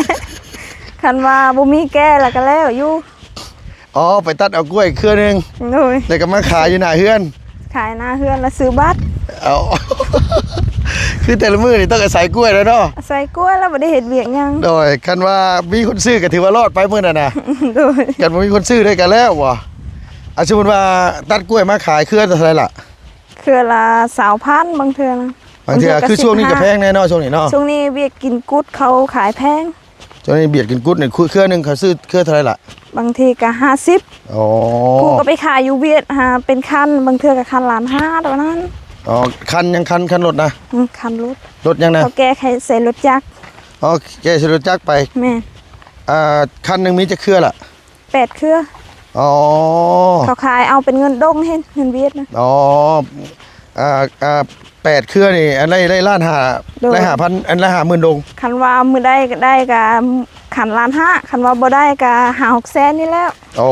ຄັນວ່າບໍ່ມີແກ່ແລ້ວກໍແລ້ວຢູ່ ອໍ ໄປຕັດເອົາກ້ວຍເຄືອໜຶ່ງ ໂດຍ ແລ້ວກໍມາຂາຍຢູ່ໜ້າເຮືອນ ຂາຍໜ້າເຮືອນແລ້ວຊື້ບັດ ເອົາ ຄືແຕ່ລະມື້ນີ້ຕ້ອງອາໄສກ້ວຍແລ້ວເນາະ ອາໄສກ້ວຍແລ້ວບໍ່ໄດ້ເຮັດວຽກຫຍັງ ໂດຍ ຄັນວ່າມີຄົນຊື້ກໍຖືວ່າລອດໄປມື້ນັ້ນນະ ໂດຍ ຄັນບໍ່ມີຄົນຊື້ໄດ້ກໍແລ້ວບໍ່ ອາ ສົມມຸດວ່າຕັດກ້ວຍມາຂາຍເຄືອເທົ່າໃດລະ? ເຄືອລະຊາວພັນ ບາງເທື່ອນະ ບາງເທື່ອ ບາງເທື່ອກໍ ຄືຊ່ວງນີ້ກໍ ສິບຫ້າ ແພງແນ່ເນາະ ຊ່ວງນີ້ເນາະ ຊ່ວງນີ້ວຽດກິນກຸດເຂົາຂາຍແພງ ຊ່ວງນີ້ວຽດກິນກຸດນີ້ ເຄືອໜຶ່ງເຂົາຊື້ເຄືອເທົ່າໃດລະ? ບາງທີກໍຫ້າສິບ ອໍ ຜູ້ກໍໄປຂາຍຢູ່ຫວຽດຫາເປັນຄັນ ບາງເທື່ອກໍຄັນລ້ານຫ້າເທົ່ານັ້ນ ອໍ ຄັນຫຍັງ? ຄັນ ຄັນລົດນະ? ອືມ ຄັນລົດ ລົດຫຍັງນະ? ເຂົາແກ່ໃສ່ລົດຈັກ ອໍ ແກ່ໃສ່ລົດຈັກໄປ ແມ່ນ ອ່າ ຄັນໜຶ່ງມີຈັກເຄືອລະ? ແປດເຄືອ ອໍ ເຂົາຂາຍເອົາເປັນເງິນດົງເຫັນ ເງິນຫວຽດນະ ອໍ ອ່າ ອ່າ ແປດເຄືອນີ້ ອັນໄດ້ ໄດ້ລ້ານຫ້າ ໂດຍ ໄດ້ຫ້າພັນ ອັນລະຫ້າໝື່ນດົງ ຄັນວ່າມື້ໃດກໍໄດ້ກໍຄັນລ້ານຫ້າ ຄັນວ່າບໍ່ໄດ້ກໍຫ້າຫົກແສນນີ້ແຫຼະ ໂອ້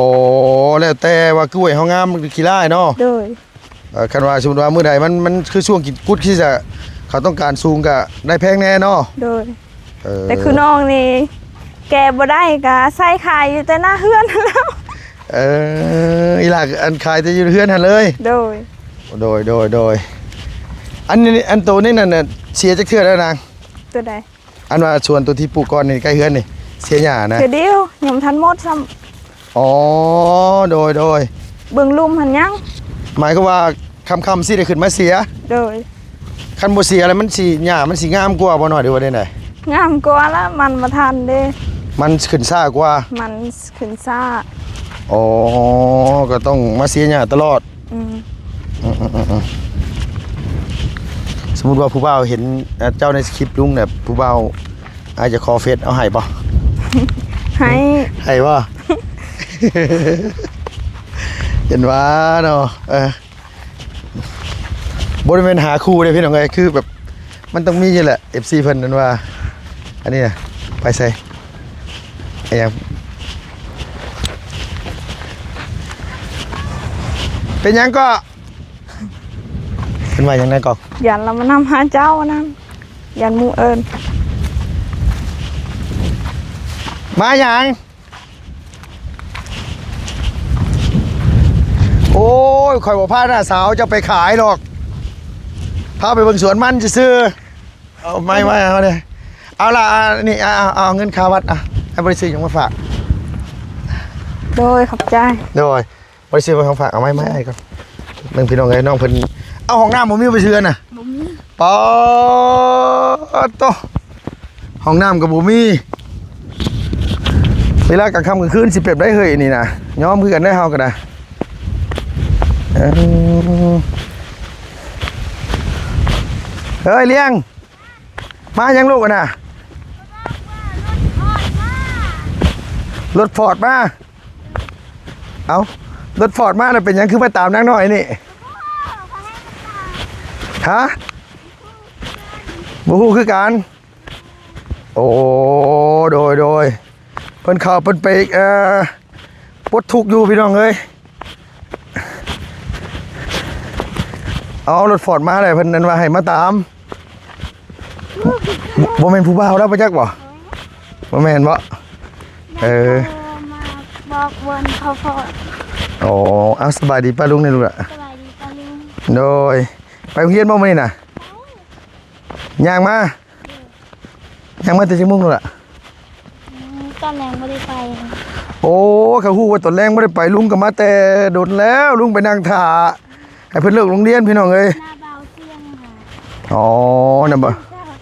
ແລ້ວແຕ່ວ່າກ້ວຍເຮົາງາມຂີ້ລ້າຍເນາະ ໂດຍ ເອີ ຄັນວ່າສົມມຸດວ່າມື້ໃດມັນ ມັນຄືຊ່ວງກິນກຸດ ຄືຈະເຂົາຕ້ອງການສູງກໍໄດ້ແພງແນ່ເນາະ ໂດຍ ເອີ ແຕ່ຄືນ້ອງນີ້ແກ່ບໍ່ໄດ້ກໍໃສ່ຂາຍຢູ່ແຕ່ໜ້າເຮືອນຫັ້ນແຫຼ້ວ ເອີ ອີ່ຫຼ້າອັນຂາຍແຕ່ຢູ່ເຮືອນຫັ້ນເລີຍ ໂດຍ ໂດຍ ໂດຍ ໂດຍ ອັນນີ້ ອັນໂຕນີ້ນັ້ນນະ ເສຍຈັກເທື່ອແລ້ວນາງ? ໂຕໃດ? ອັນວ່າສວນໂຕທີ່ປູກກ່ອນນີ້ໃກ້ເຮືອນນີ້ ເສຍຫຍ້ານະ? ເທື່ອດຽວ ຍັງບໍ່ທັນໝົດຊ້ຳ ອໍ ໂດຍ ໂດຍ ເບິ່ງລຸ່ມຫັ້ນຍັງ ໝາຍຄວາມວ່າຄ່ຳໆຊິໄດ້ຂຶ້ນມາເສຍ ໂດຍ ຄັນບໍ່ເສຍແລ້ວມັນຊິ ຫຍ້າມັນຊິງາມກວ່າບໍ່ນ້ອຍ ຫຼືວ່າແນວໃດ? ງາມກວ່າລະ ມັນບໍ່ທັນເດ້ ມັນຂຶ້ນຊ້າກວ່າ ມັນຂຶ້ນຊ້າ ອໍ ກໍຕ້ອງມາເສຍຫຍ້າຕະຫຼອດ ອືມ ອືມ ອືມ ອືມ ສົມມຸດວ່າຜູ້ບ່າວເຫັນ ເອີ ເຈົ້າໃນຄລິບລຸງແບບ ຜູ້ບ່າວອາດຈະຂໍເຟສ ເອົາໃຫ້ບໍ່? ໃຫ້ ໃຫ້ບໍ່? ເຫັນວ່າເນາະ ເອີ ບໍ່ໄດ້ແມ່ນຫາຄູ່ເດ້ພີ່ນ້ອງເອີຍ ຄືແບບ ມັນຕ້ອງມີຢູ່ແຫຼະ ເອັຟຊີ ເພິ່ນນັ້ນວ່າ ອັນນີ້ນະ ໄປໃສ? ອີຫຍັງ? ເປັນຫຍັງເກາະ? ເພິ່ນວ່າຫຍັງນະກອກ? ຢ້ານລາວມານຳຫາເຈົ້ານັ້ນ ຢ້ານໝູ່ເອີ້ນ. ມາຫຍັງ? ໂອ້ຍ ຂ້ອຍບໍ່ພານ້າສາວເຈົ້າໄປຂາຍດອກ ພາໄປເບິ່ງສວນມັນຊື່ໆ. ເອົາໄມ້ມາໃຫ້ເຮົາແດ່. ເອົາລະ ອັນນີ້ ເອົາ ເອົາ ເອົາເງິນຄ່າວັດ ອ່ະ ໃຫ້ບໍ່ໄດ້ຊື້ຫຍັງມາຝາກ. ໂດຍ ຂອບໃຈ. ໂດຍ ບໍ່ໄດ້ຊື້ຫຍັງມາຝາກ. ເອົາໄມ້ມາໃຫ້ກ່ອນ. ເບິ່ງພີ່ນ້ອງເອີຍ ນ້ອງເພິ່ນ ເອົາ ຫ້ອງນ້ຳບໍ່ມີບໍ່ເຊື່ອນະ? ບໍ່ມີ. ປາດໂຕ ຫ້ອງນ້ຳກໍບໍ່ມີ. ເວລາກາງຄ່ຳກາງຄືນຊິແບບໃດເຮີ້ຍ ອັນນີ້ນະ ຍອມຄືກັນເດ້ເຮົາກໍໄດ້. ເອີ ເຮີ້ຍ ລ້ຽງ ມາຫຍັງລູກຫັ້ນນະ? ລົດຟອດມາ. ເອົ້າ ລົດຟອດມາແລ້ວເປັນຫຍັງຄືມາຕາມນາງນ້ອຍນີ້? ຮະ? ບໍ່ຮູ້ຄືກັນ. ໂອ້ ໂດຍ ໂດຍ ເພິ່ນເຂົ້າ ເພິ່ນໄປ ເອີ ປົດທຸກຢູ່ພີ່ນ້ອງເອີຍ. ເອົາ ລົດຟອດມາແລ້ວ ເພິ່ນນັ້ນວ່າໃຫ້ມາຕາມ. ບໍ່ ບໍ່ແມ່ນຜູ້ບ່າວລາວບໍ່ຈັກບໍ່? ບໍ່ແມ່ນບໍ່? ເອີ ມາບອກບ່ອນເຂົາພໍ້. ອໍ ເອົາ ສະບາຍດີປ້າລຸງນີ້ລູກຫຼ້າ. ສະບາຍດີປ້າລຸງ. ໂດຍ ໄປໂຮງຮຽນບໍ່ມື້ນີ້ນະ? ໄປ ຍ່າງມາ. ໂດຍ ຍ່າງມາແຕ່ຈັກໂມງລູກຫຼ້າ? ອືມ ຕອນແລງບໍ່ໄດ້ໄປ. ໂອ້ ຄັນຮູ້ວ່າຕອນແລງບໍ່ໄດ້ໄປ ລຸງກໍມາແຕ່ດົນແລ້ວ ລຸງໄປນັ່ງຖ້າໃຫ້ເພິ່ນເລີກໂຮງຮຽນພີ່ນ້ອງເອີຍ. ໜ້າບ່າວສຽງຫາ. ອໍ ນະບໍ່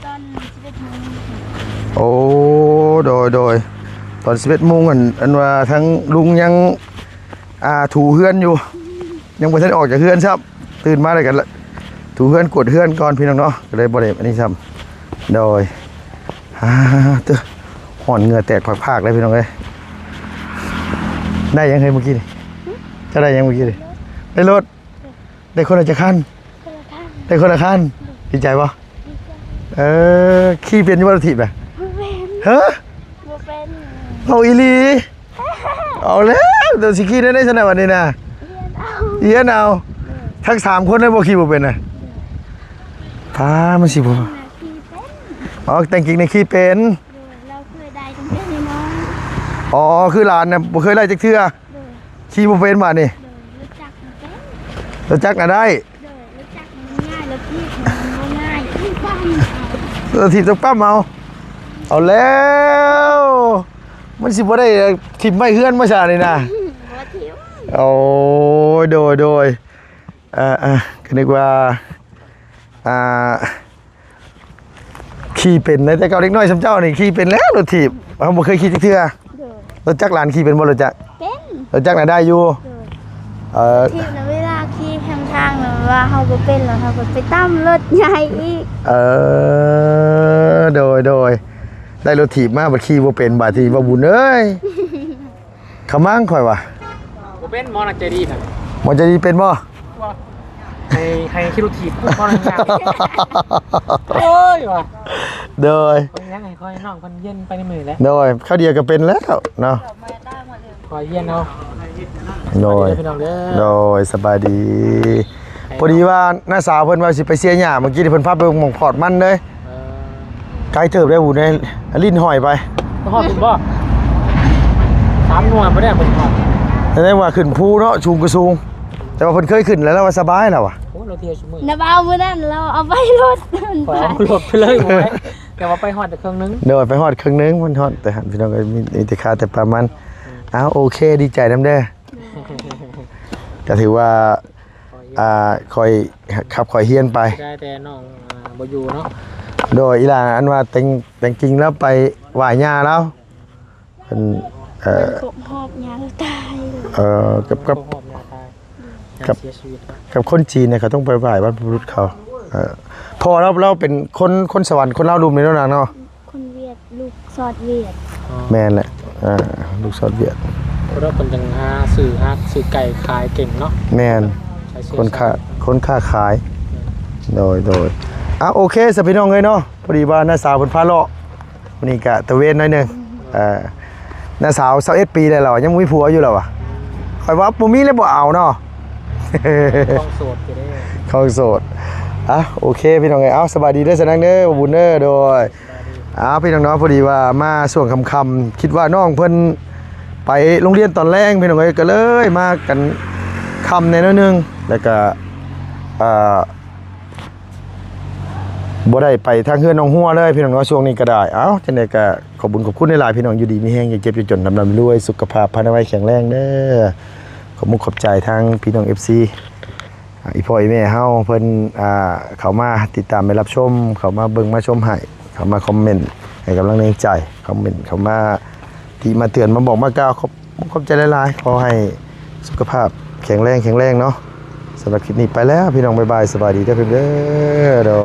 ຕອນສິບເອັດໂມງ. ໂອ້ ໂດຍ ໂດຍ ຕອນສິບເອັດໂມງ ອັນ ອັນວ່າທາງລຸງຍັງ ອ່າ ຖູເຮືອນຢູ່ ຍັງບໍ່ທັນອອກຈາກເຮືອນຊ້ຳ. ຕື່ນມາແລ້ວກໍຖູເຮືອນກວດເຮືອນກ່ອນພີ່ນ້ອງເນາະ ກໍເລີຍບໍ່ໄດ້ອັນນີ້ຊ້ຳ. ໂດຍ ອ່າ ເຕີ ຮ້ອນເຫື່ອແຕກພາກໆເລີຍພີ່ນ້ອງເອີຍ. ໄດ້ຫຍັງເຮີ້ຍມື້ກີ້ນີ້? ເຈົ້າໄດ້ຫຍັງເມື່ອກີ້ນີ້? ໄດ້ລົດ. ໄດ້ຄົນລະຈັກຄັນ? ຄົນລະຄັນ. ໄດ້ຄົນລະຄັນ. ດີໃຈບໍ່? ດີໃຈ. ເອີ ຂີ່ເປັນຢູ່ບໍ່ລົດຖີບນະ? ບໍ່ເປັນ. ຮະ? ບໍ່ເປັນ. ເວົ້າອີ່ຫຼີ? ເອົາແລ້ວ ໂຕຊິຂີ່ແນວໃດຊັ້ນນະບັດນີ້ນະ? ຮຽນເອົາ. ຮຽນເອົາ. ໂດຍ. ທັງສາມຄົນເລີຍບໍ່ຂີ່ບໍ່ເປັນນະ? ໂດຍ. ປ້າ ມັນຊິບໍ່ ຂີ່ເປັນ. ອໍ ແຕ່ງກິກນີ້ຂີ່ເປັນ. ໂດຍ. ລາວເຄີຍໄດ້ຕັ້ງແຕ່ນ້ອຍ. ອໍ ຄືຫຼານນະບໍ່ເຄີຍໄດ້ຈັກເທື່ອ. ໂດຍ. ຂີ່ບໍ່ເປັນບາດນີ້. ໂດຍ. ລົດຈັກນະເປັນ. ລົດຈັກນະໄດ້. ໂດຍ. ລົດຈັກມັນງ່າຍ ລົດຖີບມັນບໍ່ງ່າຍ ຕ້ອງປ້ຳເອົາ. ລົດຖີບຕ້ອງປ້ຳເອົາ. ເອົາແລ້ວ ມັນຊິບໍ່ໄດ້ຖິ້ມໄວ້ເຮືອນມາຊະນີ້ນະ? ບໍ່ຖິ້ມ. ໂອ້ຍ ໂດຍ ໂດຍ. ເອີ ເອີ ກໍນຶກວ່າ ອ່າ ຂີ່ເປັນ ແຕ່ເກົ່າເດັກນ້ອຍສ່ຳເຈົ້ານີ້ຂີ່ເປັນແລ້ວລົດຖີບ ເຮົາບໍ່ເຄີຍຂີ່ຈັກເທື່ອ. ໂດຍ. ລົດຈັກຫຼານຂີ່ເປັນບໍ່ ລົດຈັກ? ເປັນ. ລົດຈັກນະໄດ້ຢູ່. ໂດຍ. ເອີ ຖີບນະເວລາຂີ່ຂ້າງທາງນະ ວ່າເຮົາບໍ່ເປັນແລ້ວ ເຮົາກໍໄປຕຳລົດໃຫຍ່ອີກ. ເອີ ໂດຍ ໂດຍ. ໄດ້ລົດຖີບມາບັດຂີ່ບໍ່ເປັນ ບາດທີນີ້ ເວົ້າບຸນເອີຍ. ຂະມັງຂ້ອຍວ່າ ບໍ່ເປັນ ໝໍນະໃຈດີນະ. ໝໍໃຈດີເປັນບໍ່? ໃຫ້ ໃຫ້ຂີ່ລົດຖີບ ໝໍນະງາມ. ໂອ້ຍວ່າ ໂດຍ. ຂ້ອຍຍັງໃຫ້ຂ້ອຍນ້ອງເພິ່ນຮຽນໄປໃນມື້ແຫຼະ. ໂດຍ. ຄາວດຽວກໍເປັນແລ້ວເນາະ. ຂ້ອຍຮຽນເອົາ. ໂດຍ. ພີ່ນ້ອງເດີ. ໂດຍ. ສະບາຍດີ. ພໍດີວ່ານ້າສາວເພິ່ນວ່າຊິໄປເສຍຫຍ້າ ເມື່ອກີ້ນີ້ເພິ່ນພາໄປເບິ່ງໝ່ອງພອດມັນເດ້. ເອີ ໄກເຕີບໄດ໋ ຫູ ໄດ້ ຫຼິ້ນຫອຍໄປ. ໄປຮອດພຸ້ນບໍ່? ສາມໜ່ວຍບໍ່ໄດ້ໄປຮອດ. ແສດງວ່າຂຶ້ນພູເນາະ ສູງກໍສູງ ແຕ່ວ່າເພິ່ນເຄີຍຂຶ້ນແລ້ວ ລາວວ່າສະບາຍລາວວ່າ. ໂອ້ ລາວທ່ຽວຊຸມື້. ນະບ່າວມື້ນັ້ນລາວເອົາໄປລົດ ຂ້ອຍເອົາລົດໄປເລີຍ ບໍ່ໄດ້ ແຕ່ວ່າໄປຮອດແຕ່ເຄິ່ງໜຶ່ງ. ໂດຍ. ໄປຮອດເຄິ່ງໜຶ່ງ ມັນຮອດແຕ່ຫັ້ນ ພີ່ນ້ອງເອີຍ ມີ ມີແຕ່ຄາແຕ່ປາມັນ. ອືມ. ອ້າວ ໂອເຄ ດີໃຈນຳເດີ. ກໍຖືວ່າ ອ່າ ຂ້ອຍຂັບຂ້ອຍຮຽນໄປ ໄດ້ແຕ່ນ້ອງ ອ່າ ບໍ່ຢູ່ເນາະ. ໂດຍ. ອີ່ຫຼ້າອັນວ່າແຕ່ງ ແຕ່ງຈິງແລ້ວໄປຫວ້າຍ່າລາວ ເພິ່ນ ເອີ ມັນຄົບຮອບຍ່າລາວຕາຍ. ເອີ ກັບ ກັບ ຄົບຮອບຍ່າຕາຍ ກັບ ເສຍຊີວິດເນາະ. ກັບຄົນຈີນເນຍ ເຂົາຕ້ອງໄປຫວ້າບັນພະບຸລຸດເຂົາ. ເອີ ພໍ່ລາວ ລາວເປັນຄົນ ຄົນສະຫວັນ ຄົນລາວລຸ່ມນີ້ເນາະນາງເນາະ. ຄົນຫວຽດ ລູກຊອດຫວຽດ. ອໍ ແມ່ນແຫຼະ. ເອີ ລູກຊອດຫວຽດ. ເພາະວ່າເພິ່ນຈັ່ງຫາຊື້ ຫາຊື້ໄກ່ຂາຍເກັ່ງເນາະ. ແມ່ນ. ໃຊ້ເຊື້ອ ຄົນຄ້າ ສາຍ ຄົນຄ້າຂາຍ. ແມ່ນ. ໂດຍ ໂດຍ. ອ່ະ ໂອເຄ ສະ ພີ່ນ້ອງເອີຍເນາະ ພໍດີວ່ານ້າສາວເພິ່ນພາເລາະ ມື້ນີ້ກະຕະເວນໜ້ອຍໜຶ່ງ. ເອີ ນ້າສາວຊາວເອັດປີແລ້ວ ລາວຍັງບໍ່ມີຜົວຢູ່ລາວວ່າ. ຂ້ອຍວ່າບໍ່ມີແລ້ວບໍ່ເອົາເນາະ. ຄອງໂສດຢູ່ເດ້ ຄອງໂສດ. ອ່ະ ໂອເຄ ພີ່ນ້ອງເອີຍ ເອົາ ສະບາຍດີເດີ ສະນາງເດີ ບໍ່ບຸນເດີ. ໂດຍ. ອ້າວ ພີ່ນ້ອງເນາະ ພໍດີວ່າມາຊ່ວງຄ່ຳໆ ຄິດວ່ານ້ອງເພິ່ນໄປໂຮງຮຽນຕອນແລງ ພີ່ນ້ອງເອີຍ ກໍເລີຍມາກັນຄ່ຳແດ່ໜ້ອຍໜຶ່ງ ແລ້ວກໍ ອ່າ ບໍ່ໄດ້ໄປທາງເຮືອນໜອງຫົວເລີຍ ພີ່ນ້ອງເນາະ ຊ່ວງນີ້ກໍໄດ້. ເອົ້າ ຈັ່ງໃດກໍຂອບບຸນຂອບຄຸນຫຼາຍໆ ພີ່ນ້ອງ ຢູ່ດີມີແຮງ ຢ່າເຈັບຢ່າຈົນ ລ່ຳໆລວຍໆ ສຸຂະພາບພານາໄວແຂງແຮງເດີ. ຂອບມຸກຂອບໃຈທາງພີ່ນ້ອງເອັຟຊີ ອ່າ ອີ່ພໍ່ອີ່ແມ່ເຮົາເພິ່ນ ອ່າ ເຂົ້າມາຕິດຕາມໄປຮັບຊົມ ເຂົ້າມາເບິ່ງມາຊົມໃຫ້ ເຂົ້າມາຄອມເມັນໃຫ້ກຳລັງແຮງໃຈ ຄອມເມັນເຂົ້າມາຕິມາເຕືອນ ມາບອກມາກ່າວ ຂອບ ຂອບໃຈຫຼາຍໆ. ຂໍໃຫ້ສຸຂະພາບແຂງແຮງ ແຂງແຮງເນາະ. ສຳລັບຄລິບນີ້ໄປແລ້ວ ພີ່ນ້ອງ ບາຍບາຍ ສະບາຍດີເດີ ພີ່ນ້ອງເດີ.